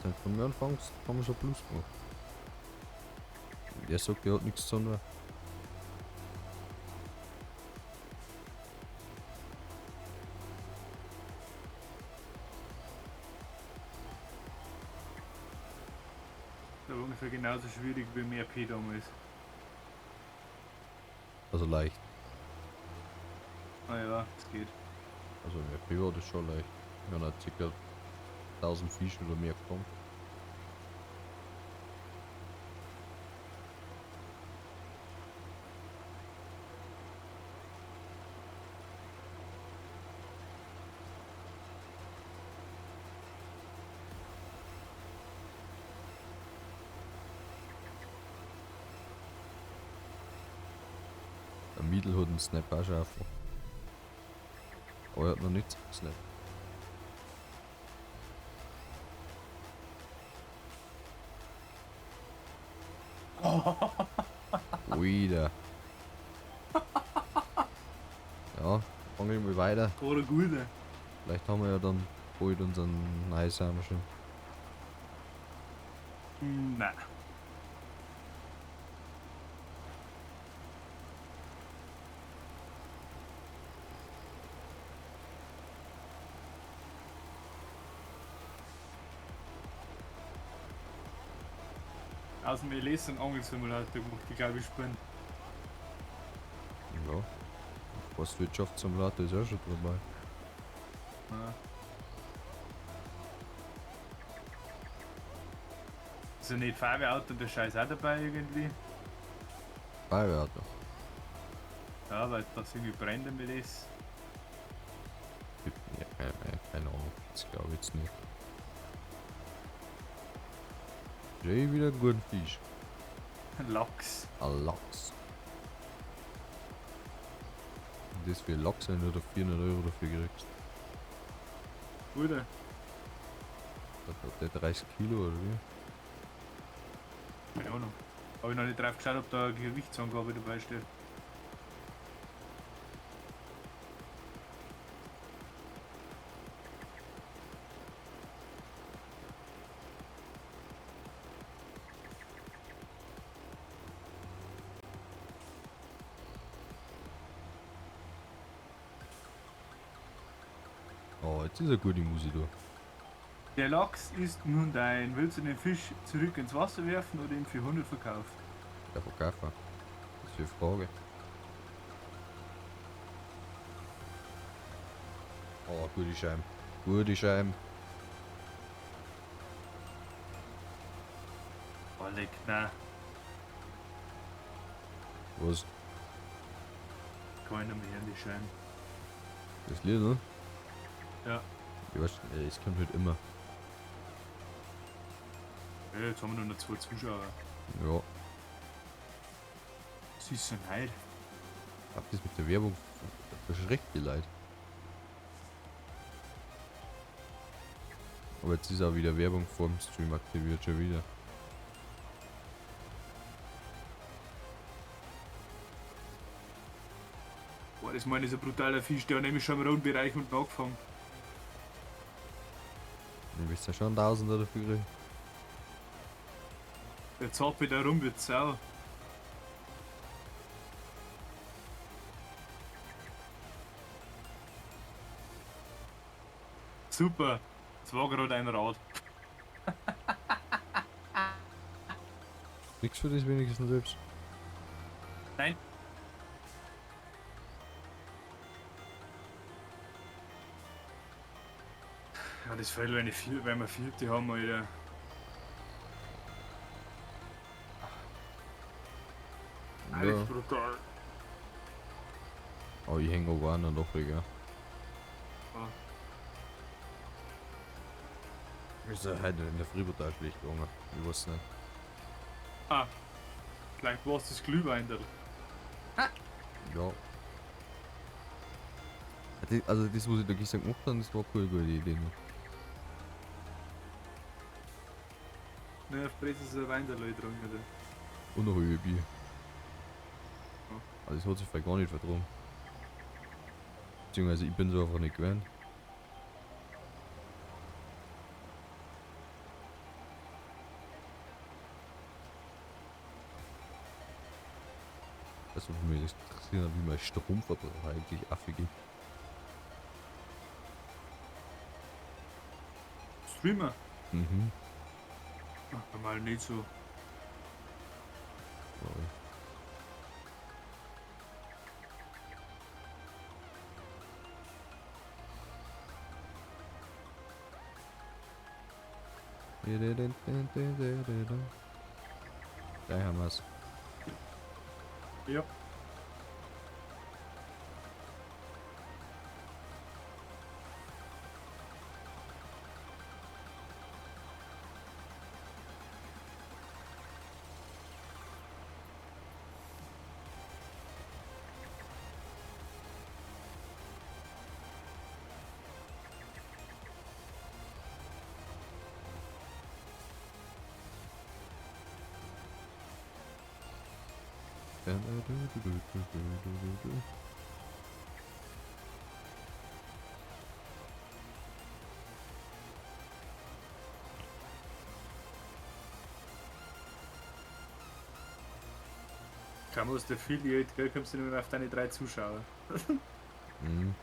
Jetzt von mir anfängst, haben wir schon Plus gemacht. Der sagt, der hat nichts zu tun. Das war ungefähr genauso schwierig wie mehr P damals. Also leicht. Ah ja, es geht. Also im RP war das schon leicht. Wir haben halt ca. 1000 Fische oder mehr gekommen. Der Miedl hat einen Snap auch schon auf. Aber er hat noch nichts gesnappt. Oida. Ja, fangen wir mal weiter. Oder gute. Vielleicht haben wir ja dann bald unseren Neusamer schon. Nein. Aus dem LS einen Angelsimulator gemacht, die glaube ich spinnt. Ja. Forstwirtschaftssimulator ist auch schon dabei. Ja. Ist ja nicht Feuerwehrauto und der Scheiß auch dabei irgendwie? Feuerwehrauto. Ja, weil das irgendwie brennt im LS. Ja, keine Ahnung, das glaube ich jetzt nicht. Jay wieder einen guten Fisch. Ein Lachs. Ein Lachs. Und das für Lachs, wenn du da 400 Euro dafür kriegst. Bruder. Da hat der 30 Kilo oder wie? Keine Ahnung. Habe ich noch nicht drauf geschaut, ob da eine Gewichtsangabe dabei steht. Oh, jetzt ist eine gute Musik da. Der Lachs ist nun dein. Willst du den Fisch zurück ins Wasser werfen oder ihn für 100 verkaufen? Der Verkäufer. Das ist die Frage. Oh, gute Scheibe. Gute Scheibe. Oh, leck, nein. Was? Kann ich nicht mehr hören, die Scheiben. Das Lied, ne? Ja. Ich weiß, es kommt halt immer. Ja, jetzt haben wir nur noch 2 Zuschauer. Ja. Das ist so neid. Ich hab das mit der Werbung verschreckt die Leute. Aber jetzt ist auch wieder Werbung vorm Stream aktiviert, schon wieder. Boah, das meine ich so brutaler Fisch, der hat nämlich schon im roten Bereich unten angefangen. Du wirst ja schon Tausender dafür kriegen. Der zappelt da rum wie Sau. Super, es war gerade ein Rad. Nix für das wenigstens selbst. Nein. Ja, das fällt, wenn, wenn wir vierte haben, Alter. Ja. Alles brutal. Oh, ich häng auch einer noch, gell. Ah. Ist ja heute in der Früh brutal schlecht gegangen. Ich weiß nicht. Ah. Vielleicht war es das Glühwein da. Ja. Also das, was ich da gestern gemacht habe, das war keine gute Idee. Ne? Ne, auf Presse ist ein Wein da getrunken, oder? Und ein halbe Bier. Ja. Also das hat sich vielleicht gar nicht vertragen. Beziehungsweise ich bin so einfach nicht gewöhnt. Also mich interessiert, wie mein Stromverbrauch eigentlich affig ist. Streamer? Mhm. Ach, mal nicht so. Sorry. Da haben wir's. Ja. Kaum aus der Affiliate, gell, kommst du nicht mehr auf deine 3 Zuschauer. Mhm.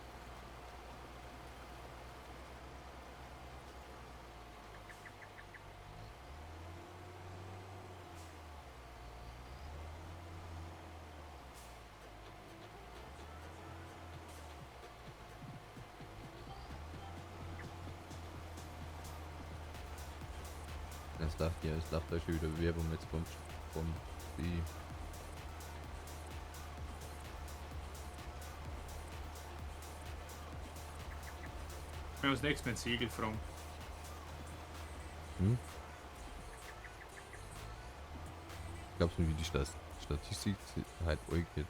Es läuft ja, es läuft da schon wieder Werbung jetzt vom die. Wir haben uns nächstes Mal ein Segel fragen. Hm? Glaubst du, wie die Statistik halt geht?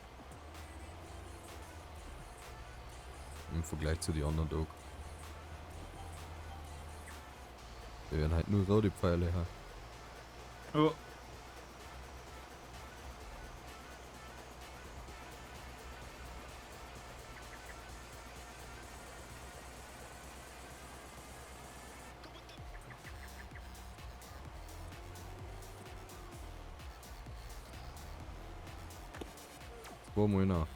Im Vergleich zu den anderen Tagen. Da werden halt nur rote Pfeile her. Oh. Zwei nach.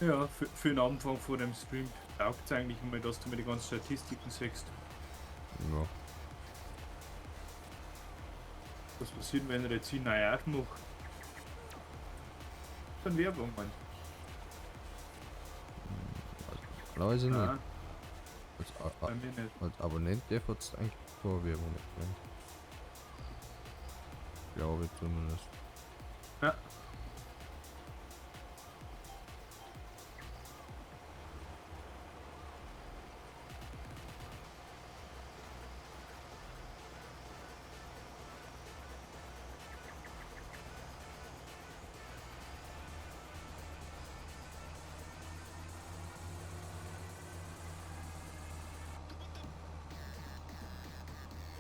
Ja, für den Anfang vor dem Stream taugt es eigentlich mal, dass du mir die ganzen Statistiken siehst. Ja. Was passiert, wenn er jetzt hier neu aufmacht? Dann Werbung, Mann. Normalerweise nicht. Nein, Als, bei mir nicht. als Abonnent der wird eigentlich vor Werbung nicht bringen. Glaube ich zumindest. Ja.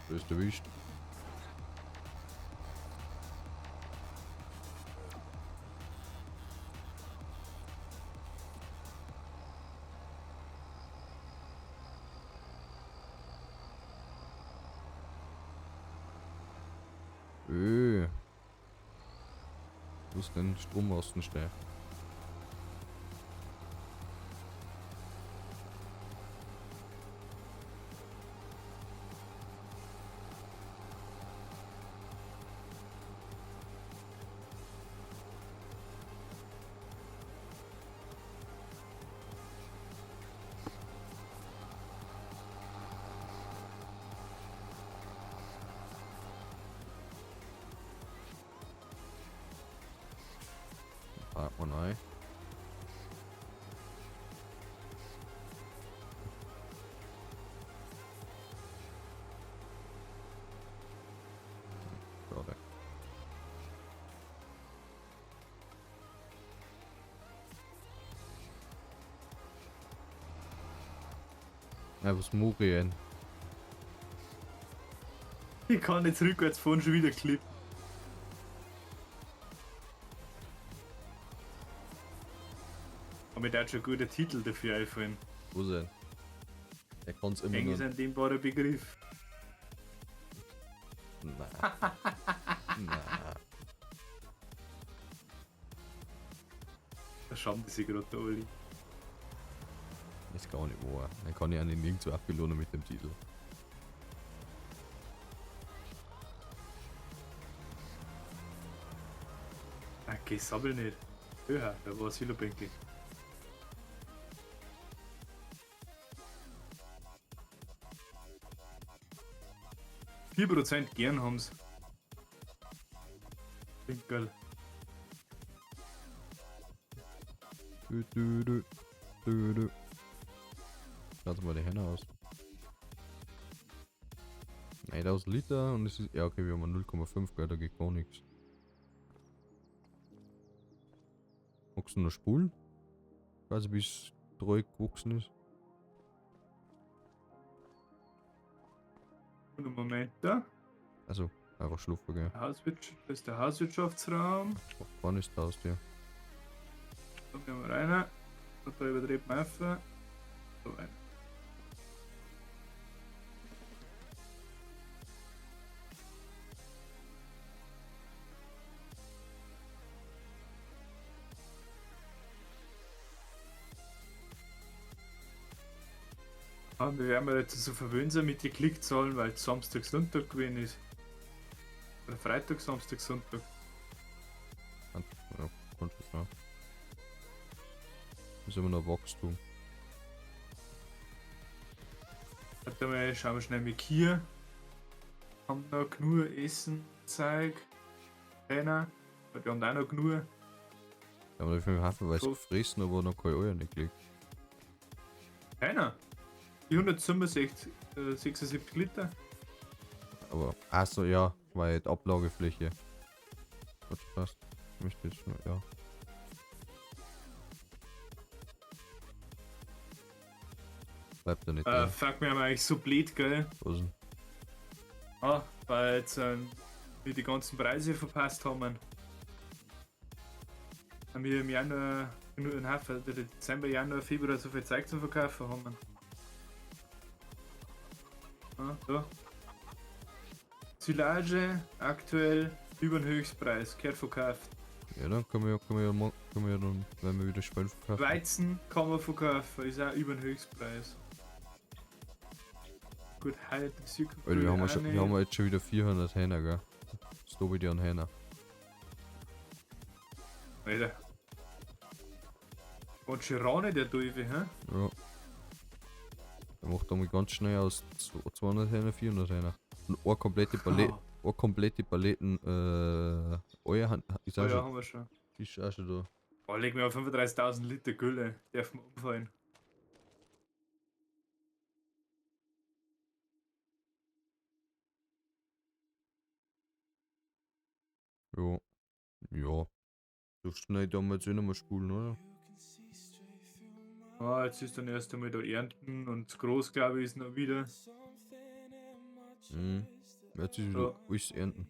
Du bist erwischt. Wo ist denn Strommasten stehen? Park mal neu. Schade. Ja, was mache ich denn? Ich kann jetzt rückwärts fahren, schon wieder klippen. Aber mir da schon ein guter Titel dafür einfallen. Wo denn? Er kann's immer Eigentlich ist noch. ein dehnbarer Begriff. Nein. Nein. Da schauen die sich gerade da alle. Ist gar nicht wahr. Dann kann ich einen nirgendwo abbelohnen mit dem Titel. Okay, sabbel nicht. Höher, da war ein Silobänkel. 4% gern haben's. Klingt geil. Du, du, du, du, du. Schaut mal die Hände aus. 1000 Liter und es ist. Ja, okay, wir haben 0,5, gell, da geht gar nichts. Magst du noch spulen? Quasi bis treu gewachsen ist. Und einen Moment da. Also. Einfach schlafen gehen. Das ist der Hauswirtschaftsraum. Ach, wann ist das Haustier? Da gehen wir rein. Und da überdreht man auf. So rein. Ah, wir werden jetzt so verwöhnt sein mit den Klickzahlen, weil es Samstag, Sonntag gewesen ist. Oder Freitag, Samstag, Sonntag. Ja, kann schon sein. Ist immer noch Wachstum. Warte mal, schauen wir schnell mit hier. Haben noch genug Essen, Zeug. Keiner. Wir haben auch noch genug. Ja, aber dafür haufenweise So. gefressen, aber noch keine Eier nicht gelegt. Keiner. 465, 76 Liter. Aber, achso, ja, weil die Ablagefläche. Hat schon passt. Ich möchte jetzt schon, ja. Bleibt da nicht drin. Fuck, wir haben eigentlich so blöd, gell? Was denn? Ah, weil jetzt wir die ganzen Preise verpasst haben. Haben wir im Januar, nur einen Haufen, der Dezember, Januar, Februar so viel Zeug zum Verkaufen haben. Ah, da. Silage aktuell über den Höchstpreis, gehört verkauft. Ja, dann können wir ja dann, wenn wir wieder Schwein verkaufen. Weizen kann man verkaufen, ist auch über den Höchstpreis. Gut, heute Alter, wir haben jetzt schon wieder 400 Hähner, gell? Stop ich dir an Hähner. Alter. Und Girone, der Teufel, hä? Ja. Der macht damit ganz schnell aus 200 Hähner 400 Hähner. Und eine komplette Palette, eine komplette Paletten, Eier ist auch Oh ja, schon, haben wir schon. ist auch schon da. Oh, leg mir auf 35.000 Liter Gülle. Darf man umfallen. Ja. Ja. So schnell da wir jetzt eh noch mal spulen, oder? Ah, jetzt ist dann erst einmal da ernten und groß, glaube ich, ist noch wieder. Mhm. Jetzt ist wieder Ja. alles ernten.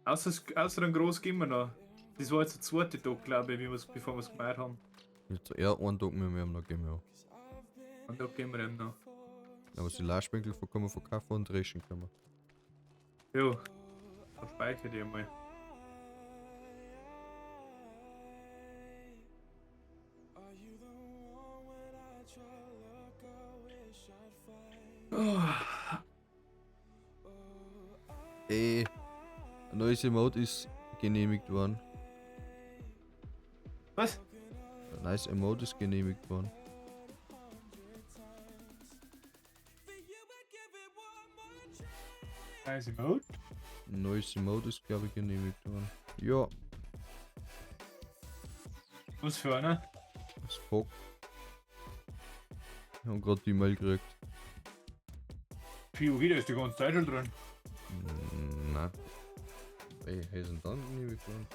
Außer ein Groß gehen wir noch. Das war jetzt der zweite Tag, glaube ich, bevor wir es gemacht haben. Jetzt eher einen Tag mehr, wir haben noch gehen wir, ja. Und da gehen wir eben noch. Aber Silageschwinkel können wir verkaufen und dreschen können wir. Jo. Dann speichere ich einmal. Oh. Ey, ein neues Emote ist genehmigt worden. Was? Ein neues Emote ist genehmigt worden. Nice Emote? Ein neues Emote ist, glaube ich, genehmigt worden. Ja, Was für einer? das Bock. Wir haben gerade die Mail gekriegt. POG, da ist die ganze Zeit schon drin. Nein. Ey, hey, sind dann genehmigt worden.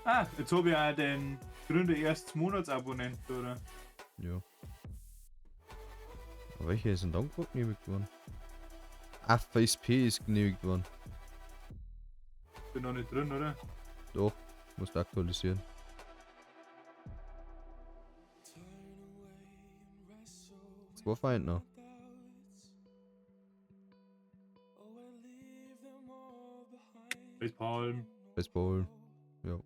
Ah, jetzt habe ich auch den Gründer erst Monatsabonnent, oder? Ja. Aber welche sind dann gerade genehmigt worden? Ah, Face P ist genehmigt worden. Bin noch nicht drin, oder? Doch, musst aktualisieren. Zwei Feind noch. Facepalm. Baseball. Ja.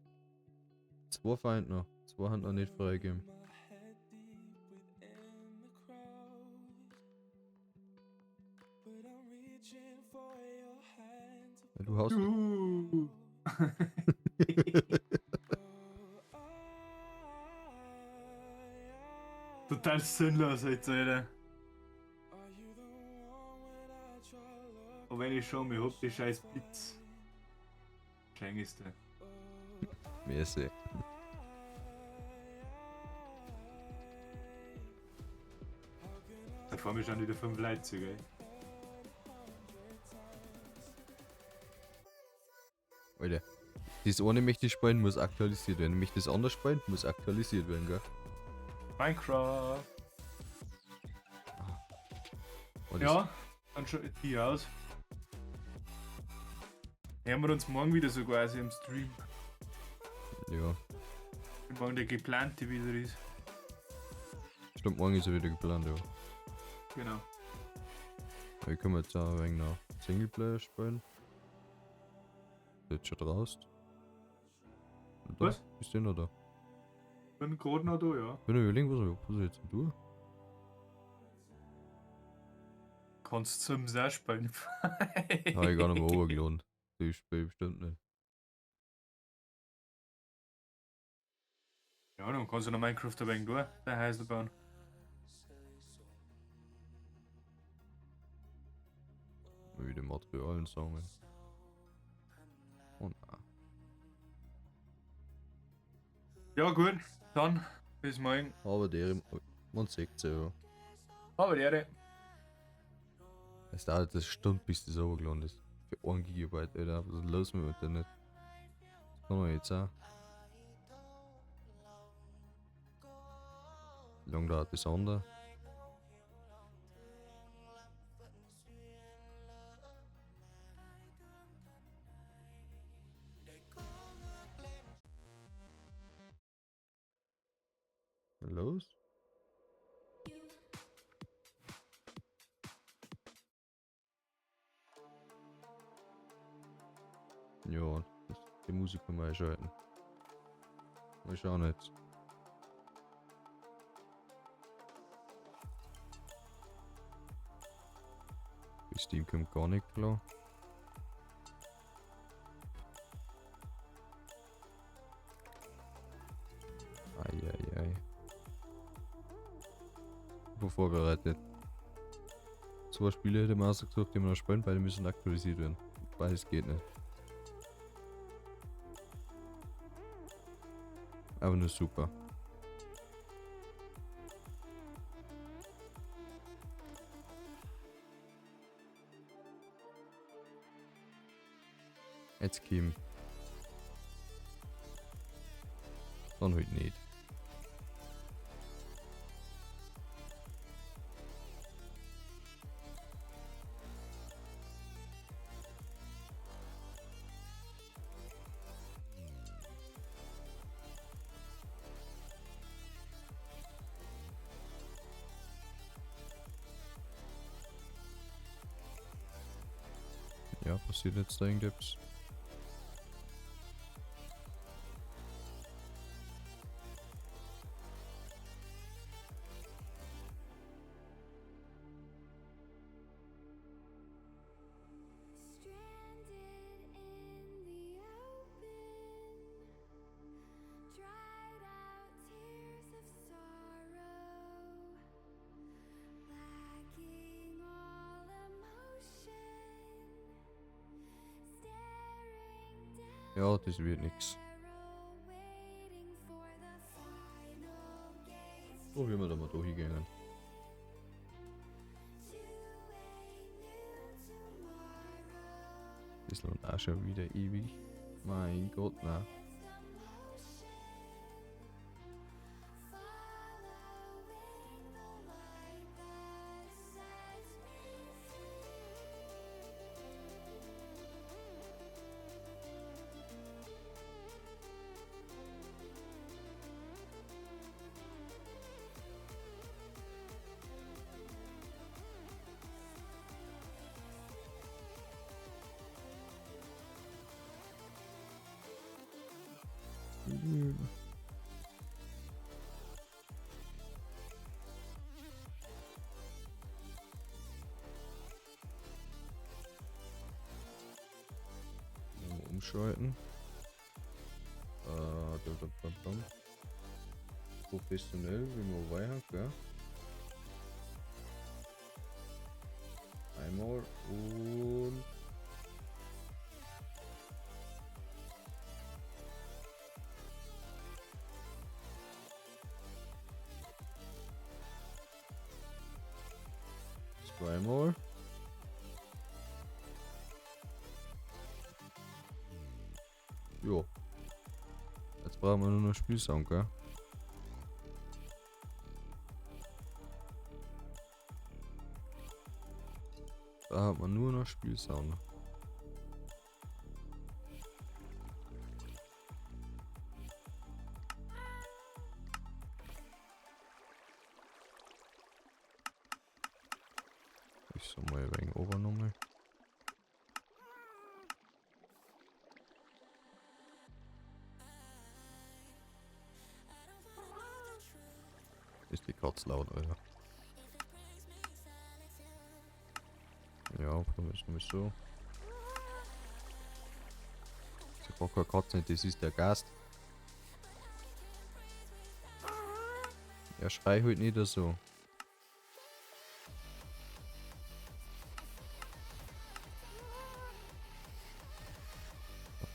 Zwei Feind noch. Zwei haben noch nicht freigegeben. Ja, du haust. Juhu. Total sinnlos jetzt, Alter. Aber wenn ich schon mal hab, die scheiß Blitz. Schön ist der. Merci. Da fahren wir schon wieder 5 Leute, gell? Alter. Das eine möchte ich spielen, muss aktualisiert werden. Möchte das andere spielen, muss aktualisiert werden, gell? Minecraft. Und das- Ja, dann schaut die aus. Hören wir uns morgen wieder so quasi im Stream. Ja. Wenn morgen der geplante wieder ist. Stimmt, morgen ist er wieder geplant, ja. Genau. Wir können jetzt auch ein wenig noch Singleplayer spielen. Ist jetzt schon draußen. Da? Was? Bist du noch da? Bin gerade noch da, ja. Bin überlegen, was ich jetzt tue. Kannst zum auch spielen. Habe ich gar nicht mehr runtergeladen. Das spiele ich bestimmt nicht. Ja, dann kannst du noch Minecraft ein wenig tun, dein Häusl bauen. Mal wieder Materialien sammeln. Oh nein. Ja, gut, dann bis morgen. Aber der, man sieht ja. Aber der. Es dauert eine Stunde, bis das runtergeladen ist. Für 1 Gigabyte, Alter. Was ist denn los mit dem Internet? Das kann man jetzt auch. Wie lange dauert das andere? Los? Ja, die Musik können wir einschalten. Mal schauen jetzt. Die Steam kommt gar nicht klar. Eieiei. Super vorbereitet. Zwei Spiele hätte man ausgesucht, die wir noch spielen, beide müssen aktualisiert werden. Beides geht nicht. Aber nur super. Jetzt Kim. Dann halt nicht. Ja, passiert jetzt da irgendetwas? Ja, das wird nix. Probieren wir da mal durchgegangen. Das lohnt auch schon wieder ewig. Mein Gott, na. Umschalten. Professionell, wie man weiter, gell? Einmal und zweimal. Jo. Jetzt brauchen wir nur noch Spielsound, gell? Da hat man nur noch Spielsound. Ich soll mal ein wenig oben. Ist die Katze laut, Alter. Ja, dann ist nämlich so. Ich brauche keine Katze nicht, das ist der Gast. Ja, schrei halt nicht so.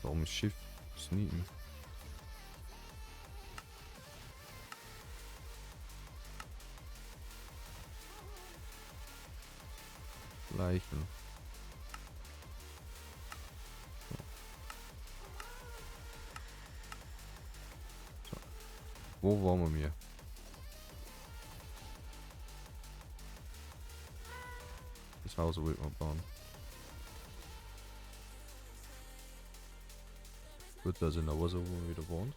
Warum ist Schiff sneaken? Leichen. So. Wo waren wir? Das Haus wollte man bauen. Gut, dass ich noch weiß, wo wir wieder wohnt.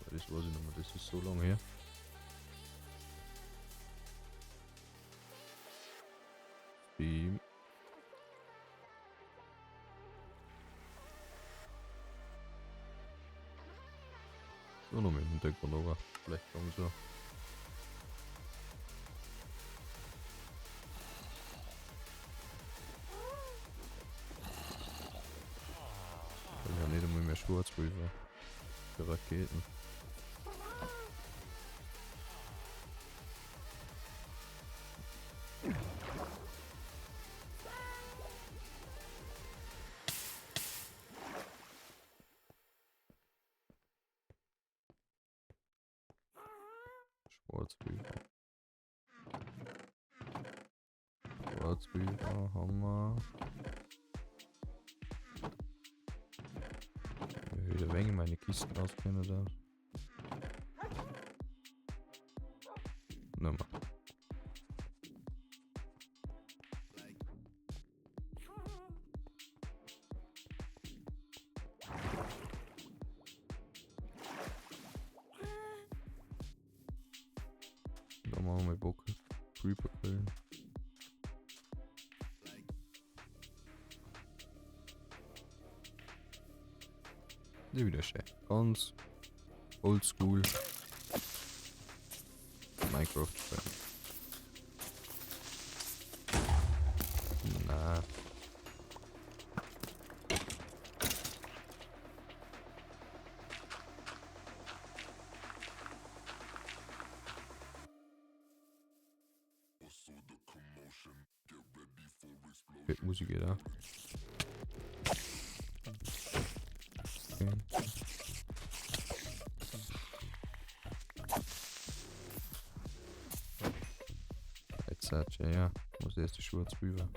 Das weiß ich nicht mehr, das ist so lange her. Steam. So, noch mit dem Hintergrund, aber vielleicht kommen so. Ich habe nicht einmal mehr Schwarzpulver für Raketen. Schwarzpulver. Schwarzpulver haben wir. Wieder wenig meine Kisten auskennen da. Nochmal. Da machen wir Bock. Creeper killen. Ne, wieder schön. Ganz oldschool Minecraft spielen. Na. Okay, Musik geht da. Okay. Jetzt hat ja, muss erst die Schwarzpulver.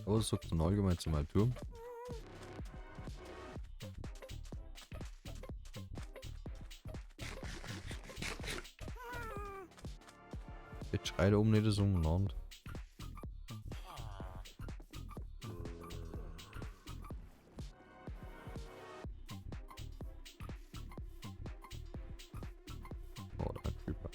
Aber was sagt dann allgemein zu meinem Turm? Jetzt schreit er oben nicht so umeinander. Oh, da ein Creeper.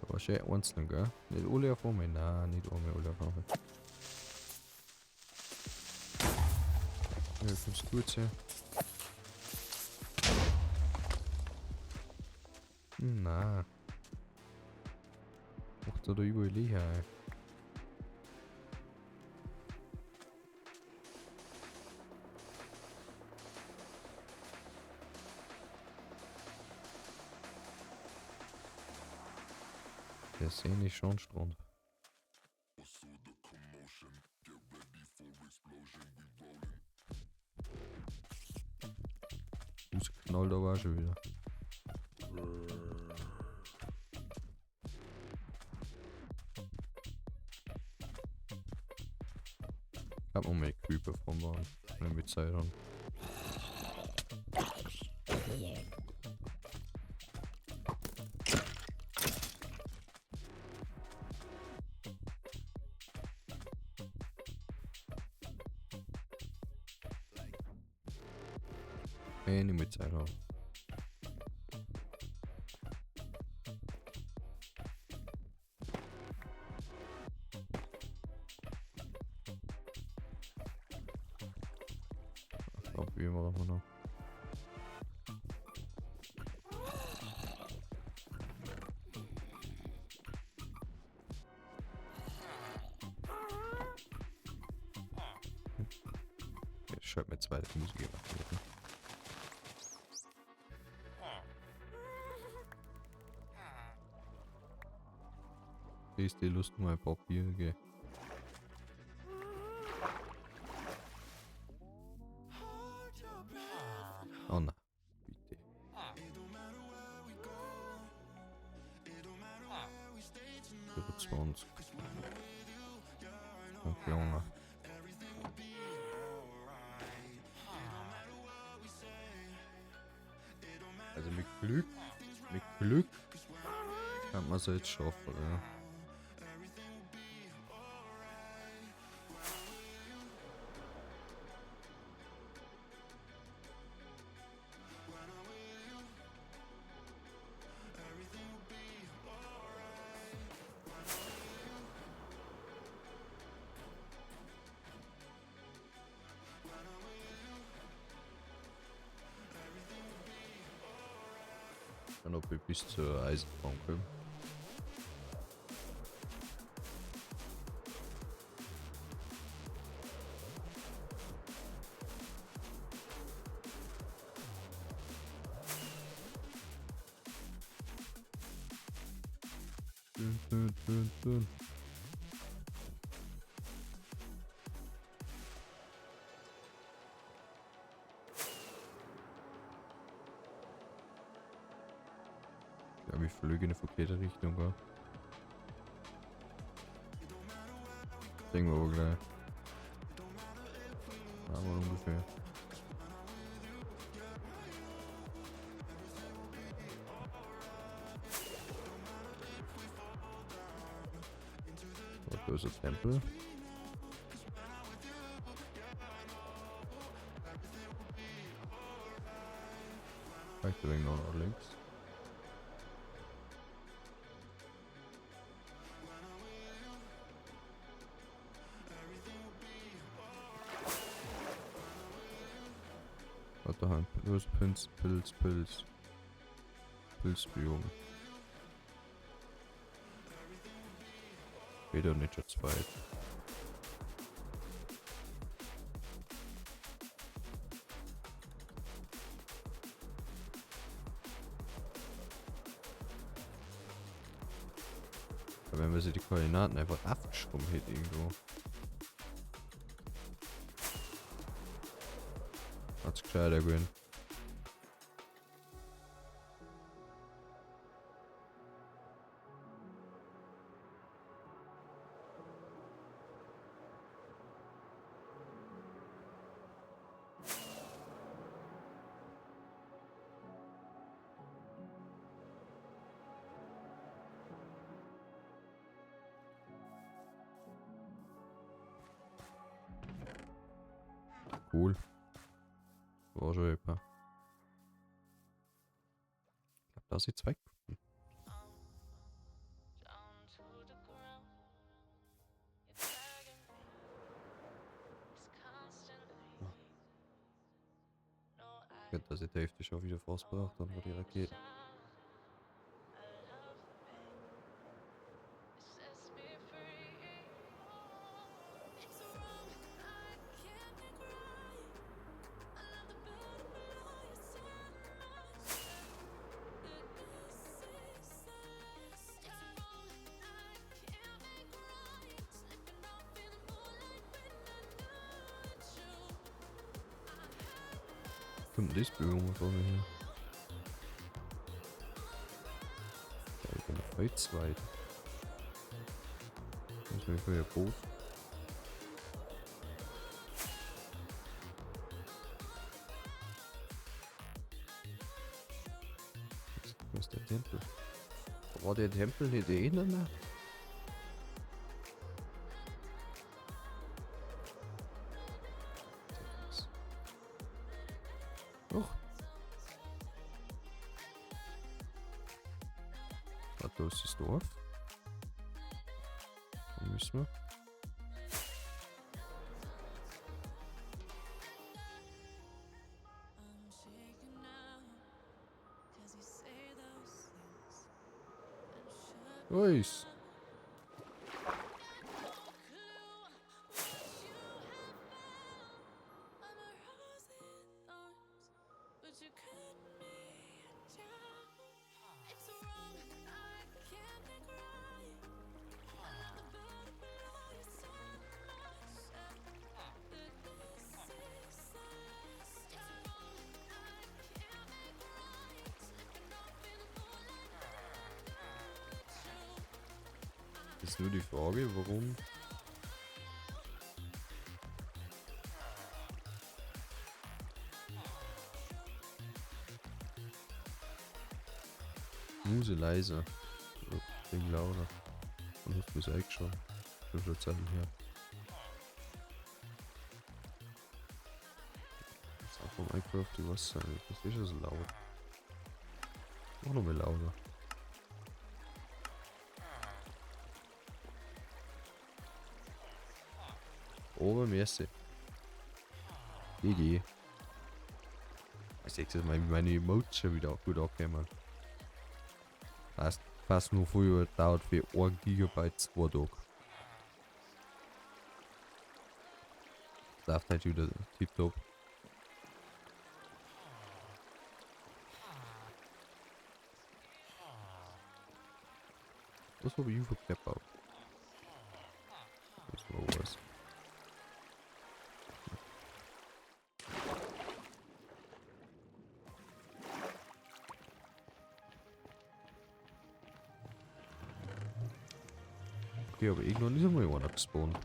Aber schön einzeln, gell? Nicht alle auf einmal? Nein, nicht alle auf einmal. Ja, kommst gut her. Na. Macht er da überall Löcher, ey. Der sehe ich schon Strand. Knallt aber auch schon wieder. Ich hab noch mehr Creeper vom Bahn, wenn wir Zeit haben. Wenn ich mit Zeit habe. Probieren wir doch mal noch. Jetzt schreibt mir zweite Musik gemacht. Ist die Lust mal Papier, gell? Oh nein, bitte. 25. Okay, Junge. Also mit Glück kann man es jetzt schaffen, oder? Dann ob ich bis zur Eisenbahn komme. Dün, dün, dün, dün. Ich glaube, ich flüge in die verkehrte Richtung, gell? Sehen wir aber gleich. Aber ungefähr. Oh, da ist ein Tempel. Vielleicht ein wenig noch nach links. Warte, da ist Pilz, Pilz, Pilz. Pilzbiom. Wieder nicht schon zweit. Aber wenn wir sie die Koordinaten einfach abgeschrubbt hätten irgendwo. Hat's gescheiter gewesen. Cool. War schon etwa. Ich glaube, da sind zwei gefunden. Ja, dass ich die Hälfte schon wieder fast braucht, dann war die Rakete. Kommt das Biom vor mir her? Holzweide. Das ist mir ein Boot. Was ist der Tempel? War der Tempel nicht eh noch mehr? Och. Ah, da ist das Dorf. Da müssen wir. Ois. Ist nur die Frage, warum. Muse leiser. Ding lauter. Und hast du es eingeschaut? Schon schon Zeit her. Das ist auch vom Minecraft, die was sein. Das ist schon so laut. Auch noch mal lauter. Obermäßig. GG. Ich sehe jetzt mal, wie meine Emotes schon wieder gut angekommen. Passt nur früher, dauert für 1 Gigabyte 2 Tage. Läuft halt wieder tipptopp. Was habe ich verkehrt gebaut? Das war was. Okay, aber irgendwann ist einmal einer gespawnt.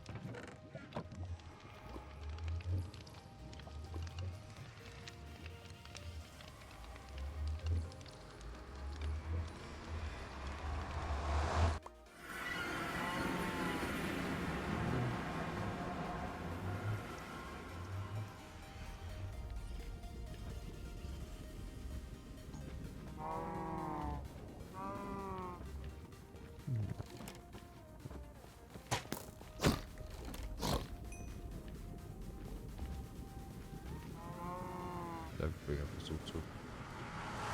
So zu.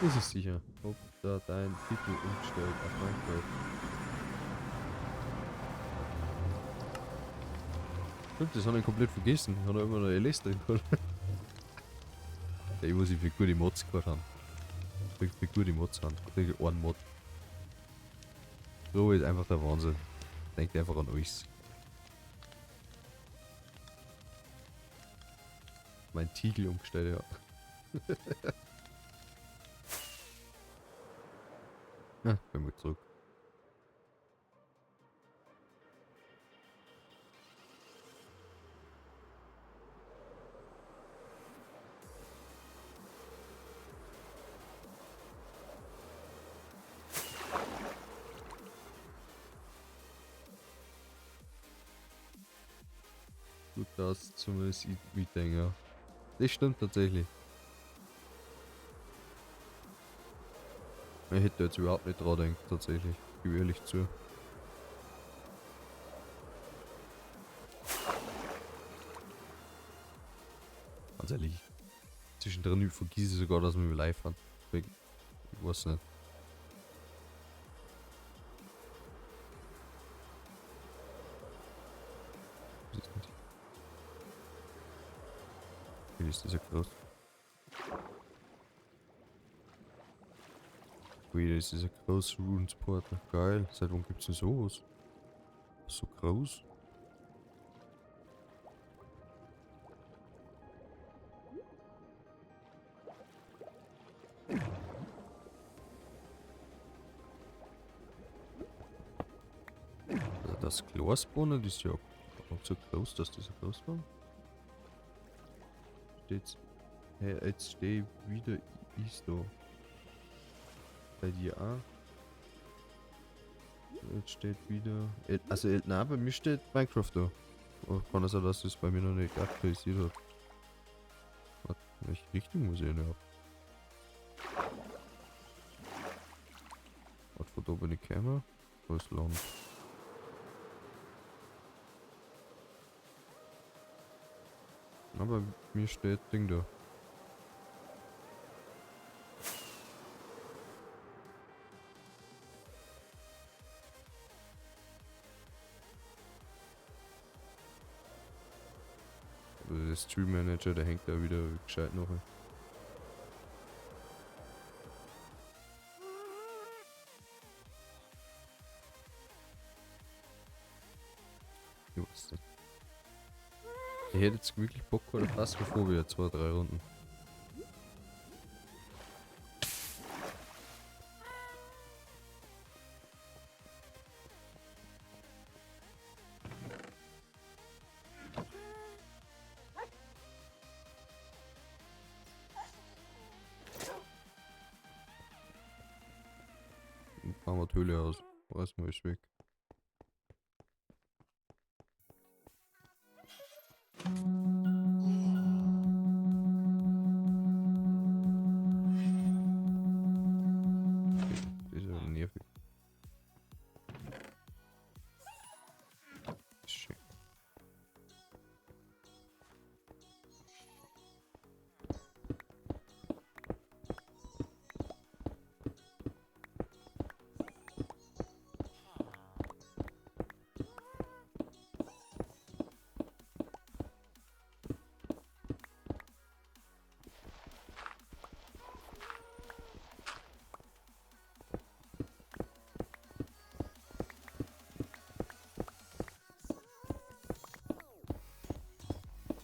Ist es sicher, ob da dein Titel umgestellt auf Minecraft. Stimmt, das habe ich komplett vergessen. Ich habe immer noch LS drin gehabt. Ich muss ich für gute Mods gehabt haben. Für gute Mods haben. Wirklich einen Mod. So ist einfach der Wahnsinn. Denkt einfach an alles. Mein Tiegel umgestellt, ja. Ja, bin wir zurück. Gut, das zumindest ich mitdenke. Das stimmt tatsächlich. Ich hätte jetzt überhaupt nicht dran gedacht, tatsächlich. Gebe ehrlich zu. Ganz ehrlich. Zwischendrin vergesse ich sogar, dass wir live haben. Ich weiß nicht. Was ist denn die? Ist das ja groß. Ui, das ist ein großer Runes-Portal. Geil. Seit wann gibt's denn sowas? So groß? Das Chlor spawnen ist ja auch so groß, dass das so groß war. Steht's. Hey, jetzt stehe wieder ist da. Bei dir auch. Jetzt steht wieder. Also, nein, bei mir steht Minecraft da. Oh, kann es sein, dass es bei mir noch nicht aktualisiert hat. Warte, welche Richtung muss ich denn ab? Warte, von da bin ich gekommen. Wo ist Land? Aber mir steht Ding da. Der Stream Manager, der hängt da wieder gescheit noch. Ich weiß nicht. Ich hätte jetzt wirklich Bock gehabt auf Phasmophobia, 2, 3 Runden. Fahren wir die Höhle aus. Reißen wir es weg. Das ist ja nervig. Das ist schön.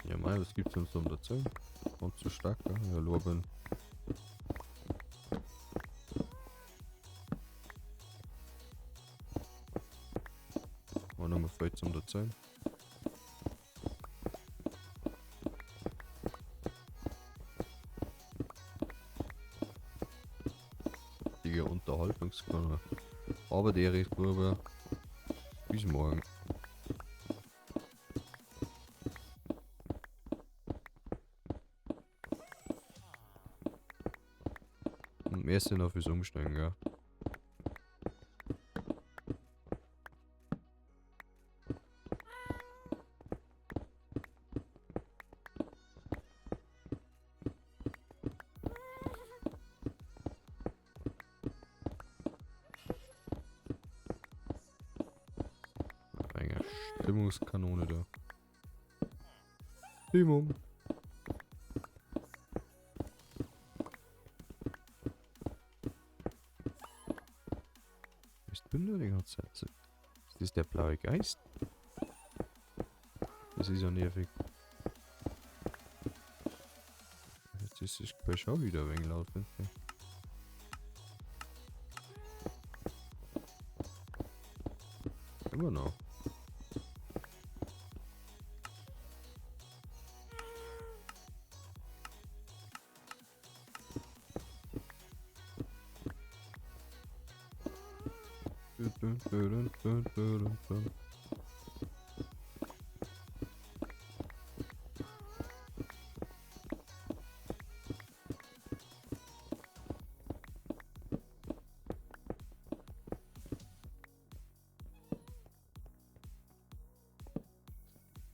Ja, mei, was gibt's denn zum dazu? Und zu stark, gell? Ja, Lorbeeren. War nochmal voll zum dazu. Die Unterhaltungskanal. Aber der ist Bruder. Bis morgen. Und mehr sind auf fürs Umsteigen, ja. Eine Stimmungskanone da. Stimmung. Was bin da die ganze Zeit? Ist das der blaue Geist? Das ist ja nervig. Jetzt ist das Geräusch auch wieder ein wenig laut, finde ich. Immer noch.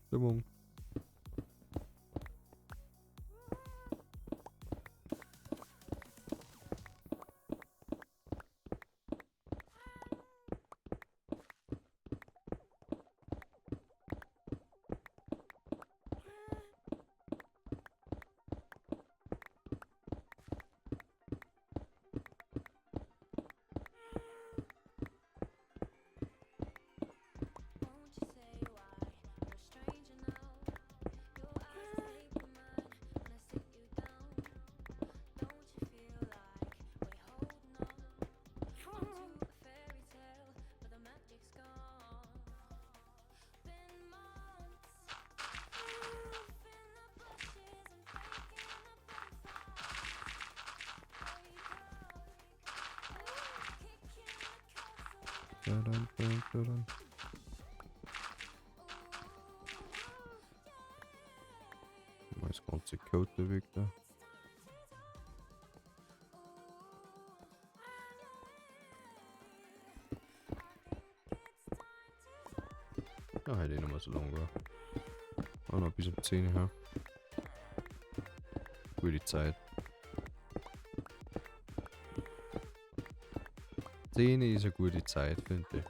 Stimmung. Dun, dun, dun, dun. Mal das ganze Code weg da. Ja, hätte ich noch mal so lange gell. Auch noch bis um 10 her. Gute Zeit. 10 ist eine gute Zeit, finde ich.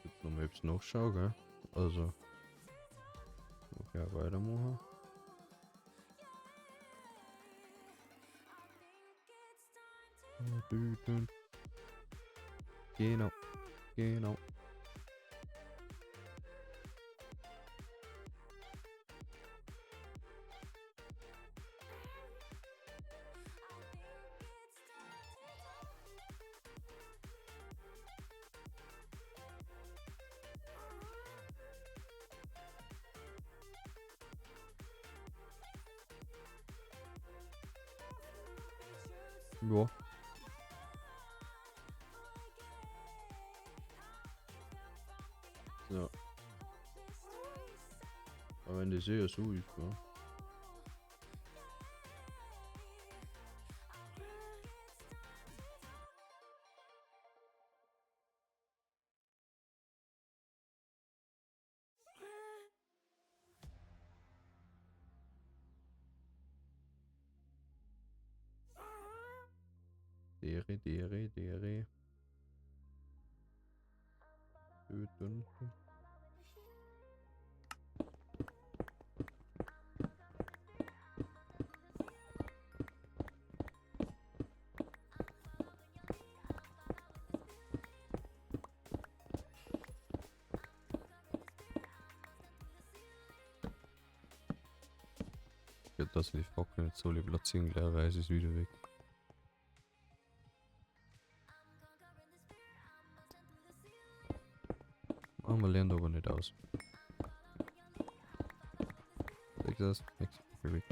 Jetzt nochmal etwas nachschauen, gell? Also. Okay, weitermachen. Genau. Genau. Ja. Ja. Aber wenn das eh so ist, ja. Dere, dere, dere. Dun. Ja, dass ich die Fackel nicht so platzieren, gleich weiß ist wieder weg. Ah, man lernt aber nicht aus. Sag das, nix, weg.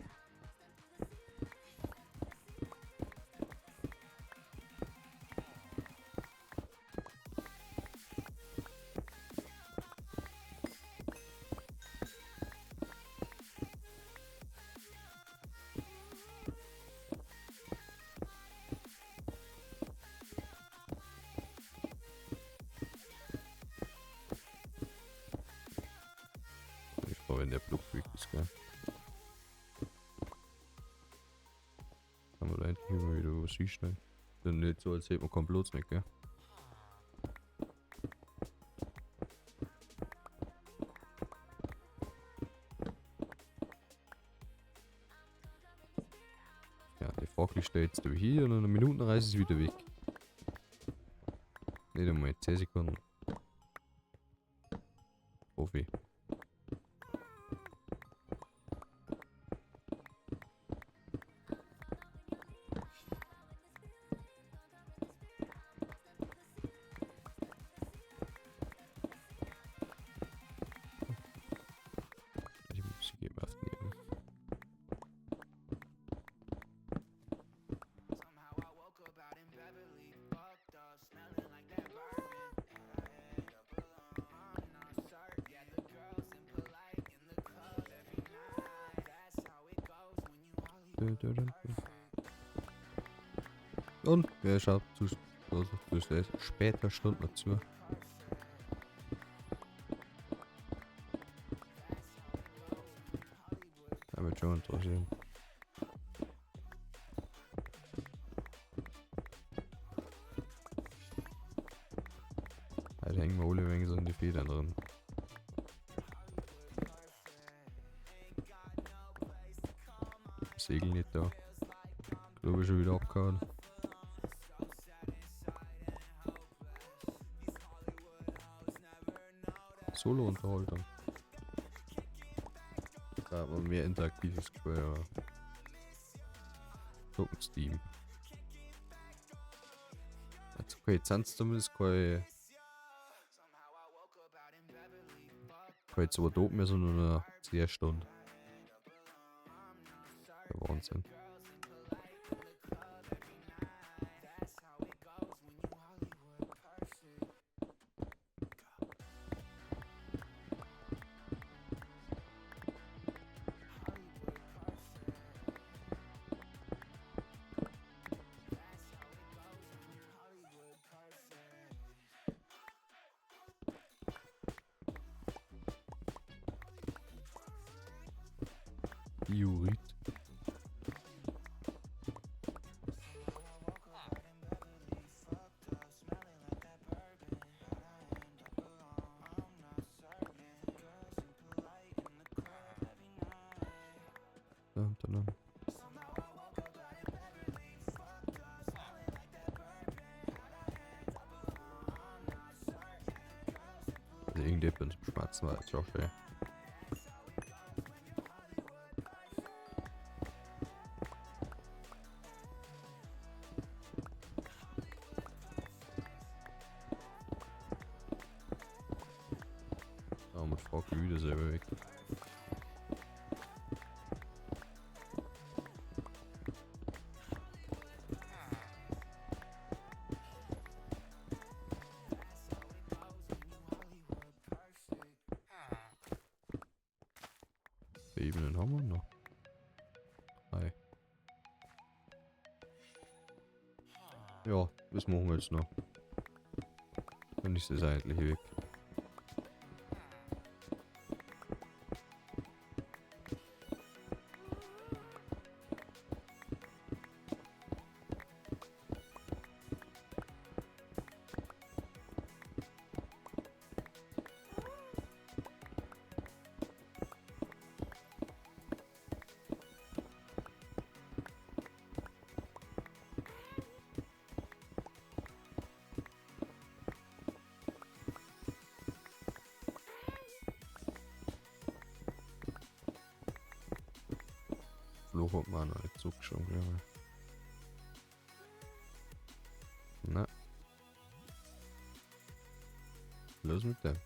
Wenn der Block weg ist, gell? Kann man da endlich immer wieder was hinstellen. Dann nicht so, als hätte man keinen Platz nicht, gell? Ja, die Fackel steht jetzt hier und in einer Minute reißt es wieder weg. Nicht einmal 10 Sekunden. Profi. Und wer schaut zu, also zu später Stunde noch zu. Da wird schon interessieren. Da hängen wir alle wegen so in die Federn drin. Segel nicht da. Glaube ich schon wieder abgehauen. Solo-Unterhaltung. Da hat man mehr interaktives Gespiel, aber. Gucken Steam. Jetzt okay, jetzt sind es zumindest keine 2 Tage mehr, sondnur nur 10 Stunden. Der Wahnsinn. Diorit. Dun, dun, dun. Also irgendjemand zum Schmerzen war jetzt auch schwer. Wieder selber weg. Ebenen haben wir noch. 3. Ja, das machen wir jetzt noch. Dann ist das eigentlich weg. Fluch hat man noch nicht zugeschaut, glaube ich. Na. Los mit dem.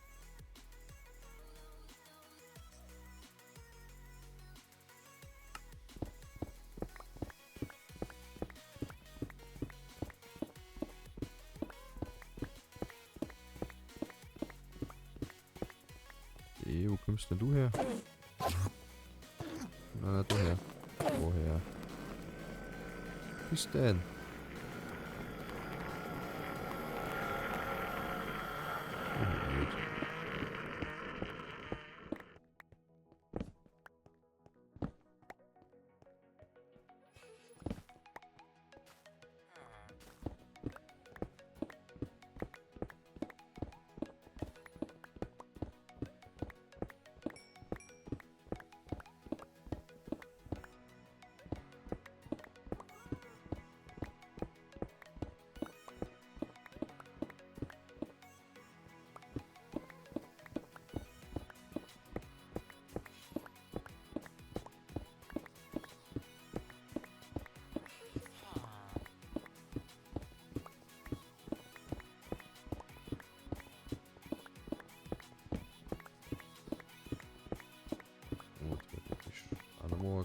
Ey, wo kommst denn du her? Na, nicht du her. Woher? Bist denn? Oh, gut.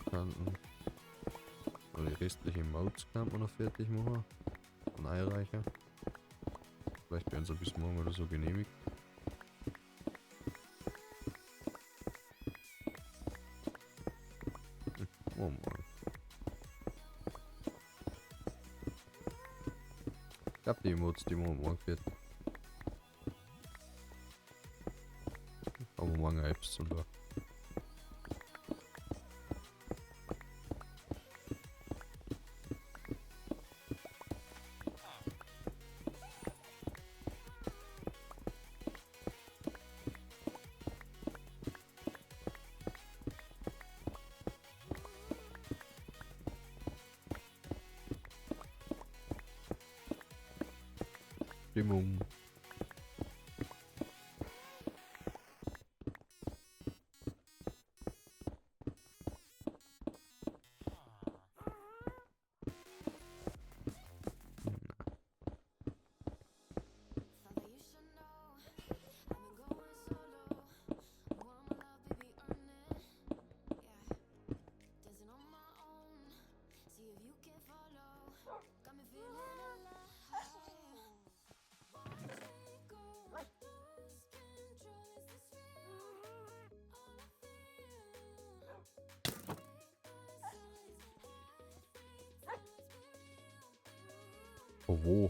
Könnten. Oder die restlichen Modes kann man noch fertig machen. Und einreichen. Vielleicht werden sie bis morgen oder so genehmigt. Oh Mann. Emotes, die wir morgen fertig. Aber morgen Apps und da. Stimmung. Oh, wo?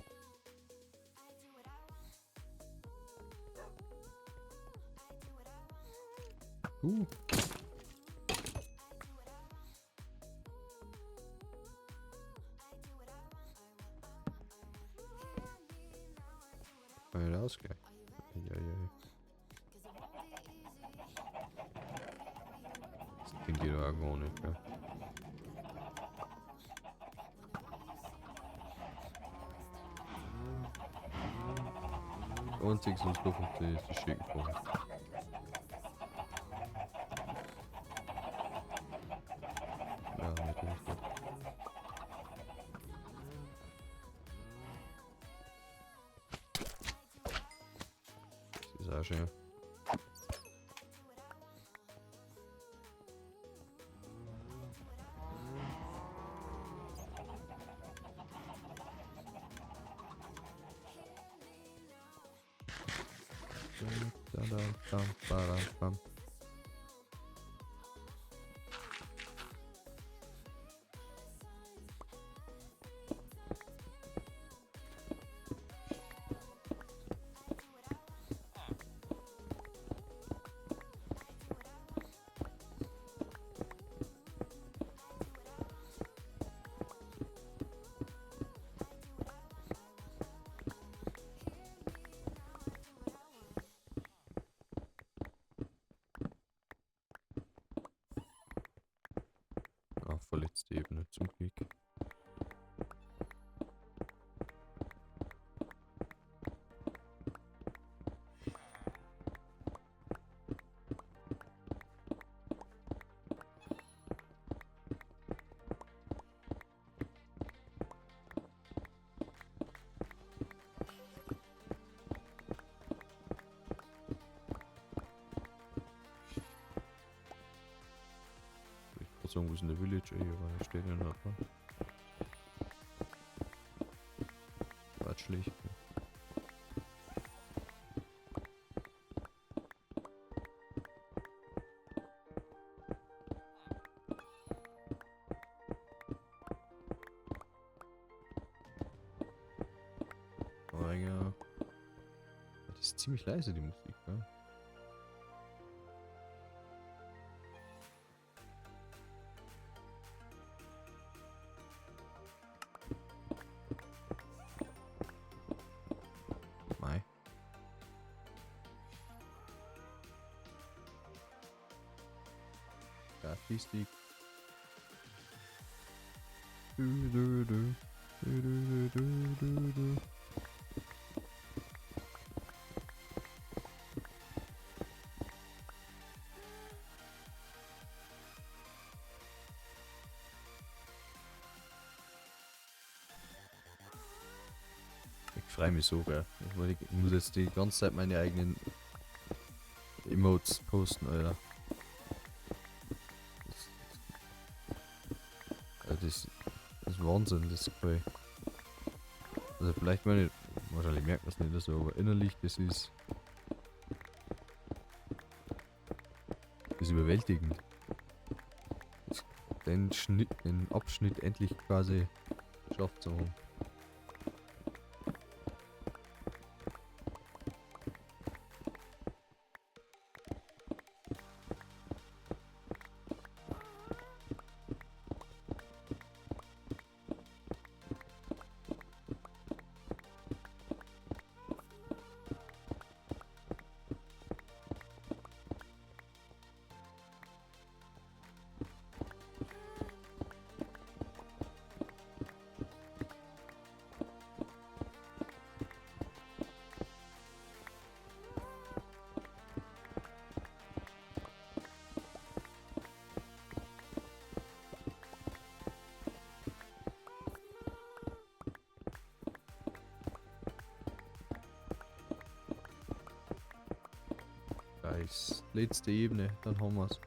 Kann ich raus gleich? Ja, ja, ja. Das Ding geht auch gar nicht, gell? Einzige, was noch funktioniert, ist die Schicken. Ja, natürlich nicht. Das ist auch schön. Da, da, da, ba, da, bam. Ah, vorletzte Ebene zum Glück. Ich sagen, wo ist denn der Village, ey, aber da steht ja noch dran. War schlecht. Aber ja, das ist ziemlich leise, die Musik, ne? Mei. Statistik. Du, du, du. Du, du, du, du, du, du. Ich freue mich so, gell. Ich muss jetzt die ganze Zeit meine eigenen Emotes posten, Alter. Das ist Wahnsinn, das Gefühl. Also vielleicht meine, wahrscheinlich merkt man es nicht so, aber innerlich, das ist überwältigend. Den Schnitt, den Abschnitt endlich quasi geschafft zu haben. Nice. Letzte Ebene, dann haben wir's.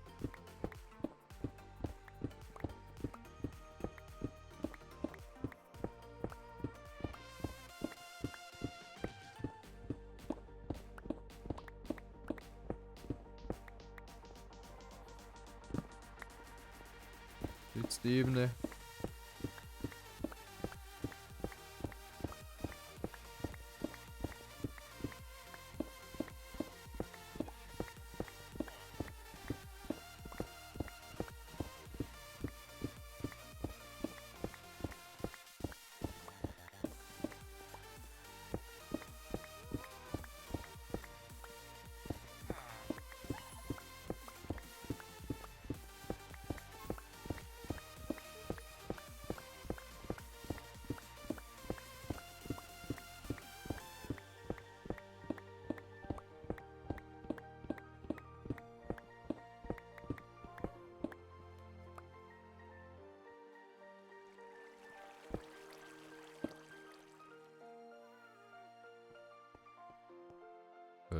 Letzte Ebene.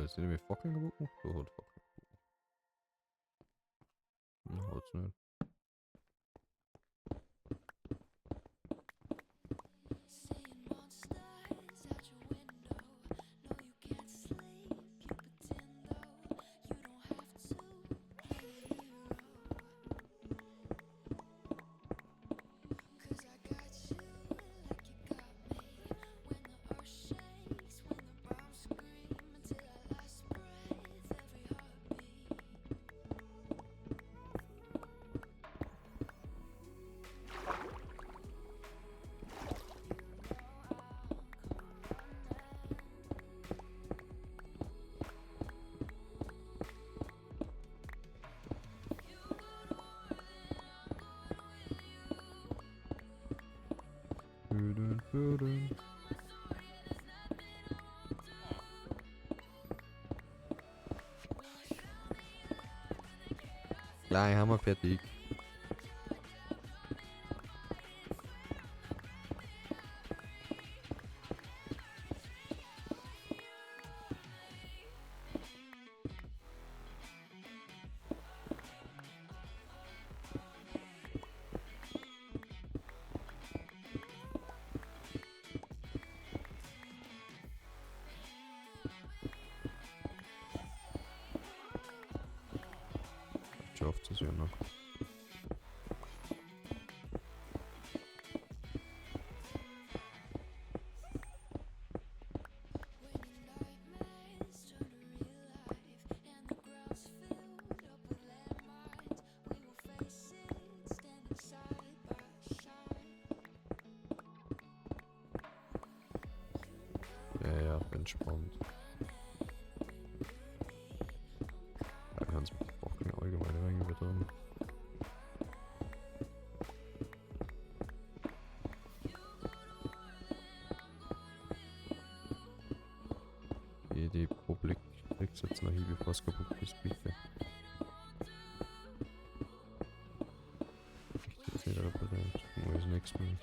Sind wir fucking kaputt gemacht? Da hat fucking kaputt gemacht. Hat's nicht. Gleich haben wir fertig. Schafft es ja noch. Ja, entspannt. Da kannst du fucking allgemein irgendwie drin. Die Publik kriegst jetzt noch hier, bevor es kaputt ist, bitte. Ich jetzt nicht reparieren. Wo ist nichts mehr.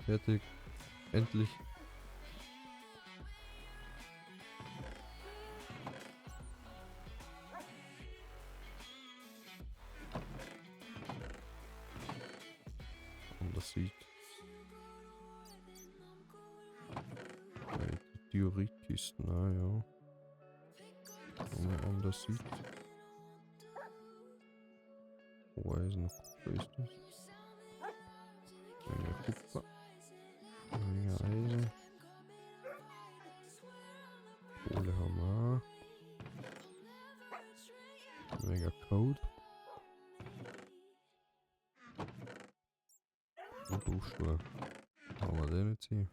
Fertig. Endlich. Und das sieht. Die Diorit-Kisten, naja. Und das sieht. Oh, Eisen noch Kupfer ist das. Eine Kupfer. Eisen. Kohle haben wir auch. Mega Code. Und Buchstaben. Haben wir den jetzt hier?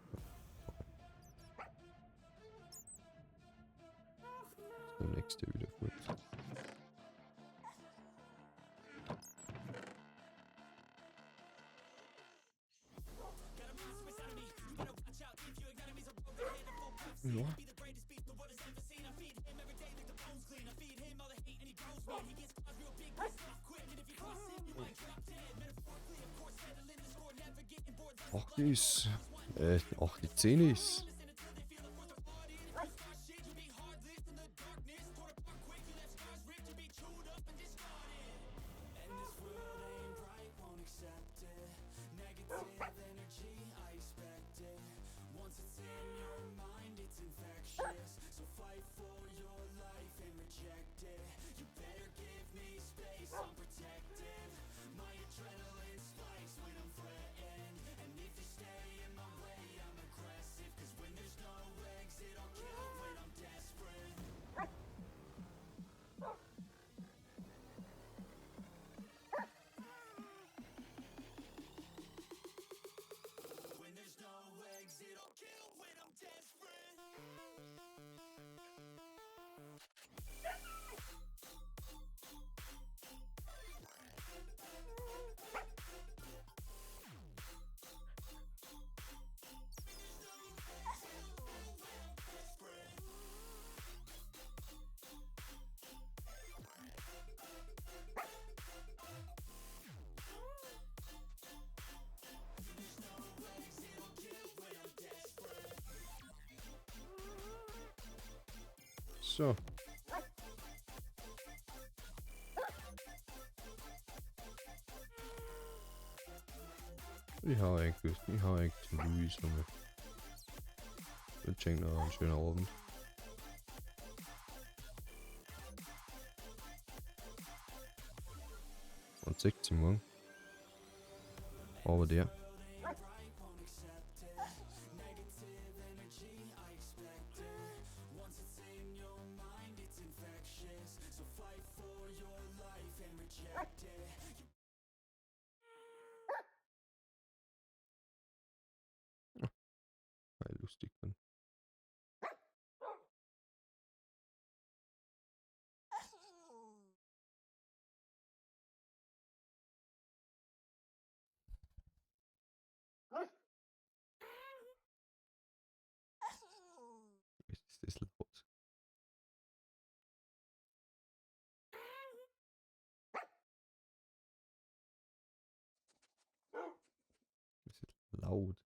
Ist der nächste wieder fort. Ja. 8 ist. 8, 10 ist. So. Ich hau eigentlich den Luis nochmal. Wünsche noch einen schönen Abend. Und 16 morgen. Aber der. Lustig dann. Ist das laut? Das ist laut.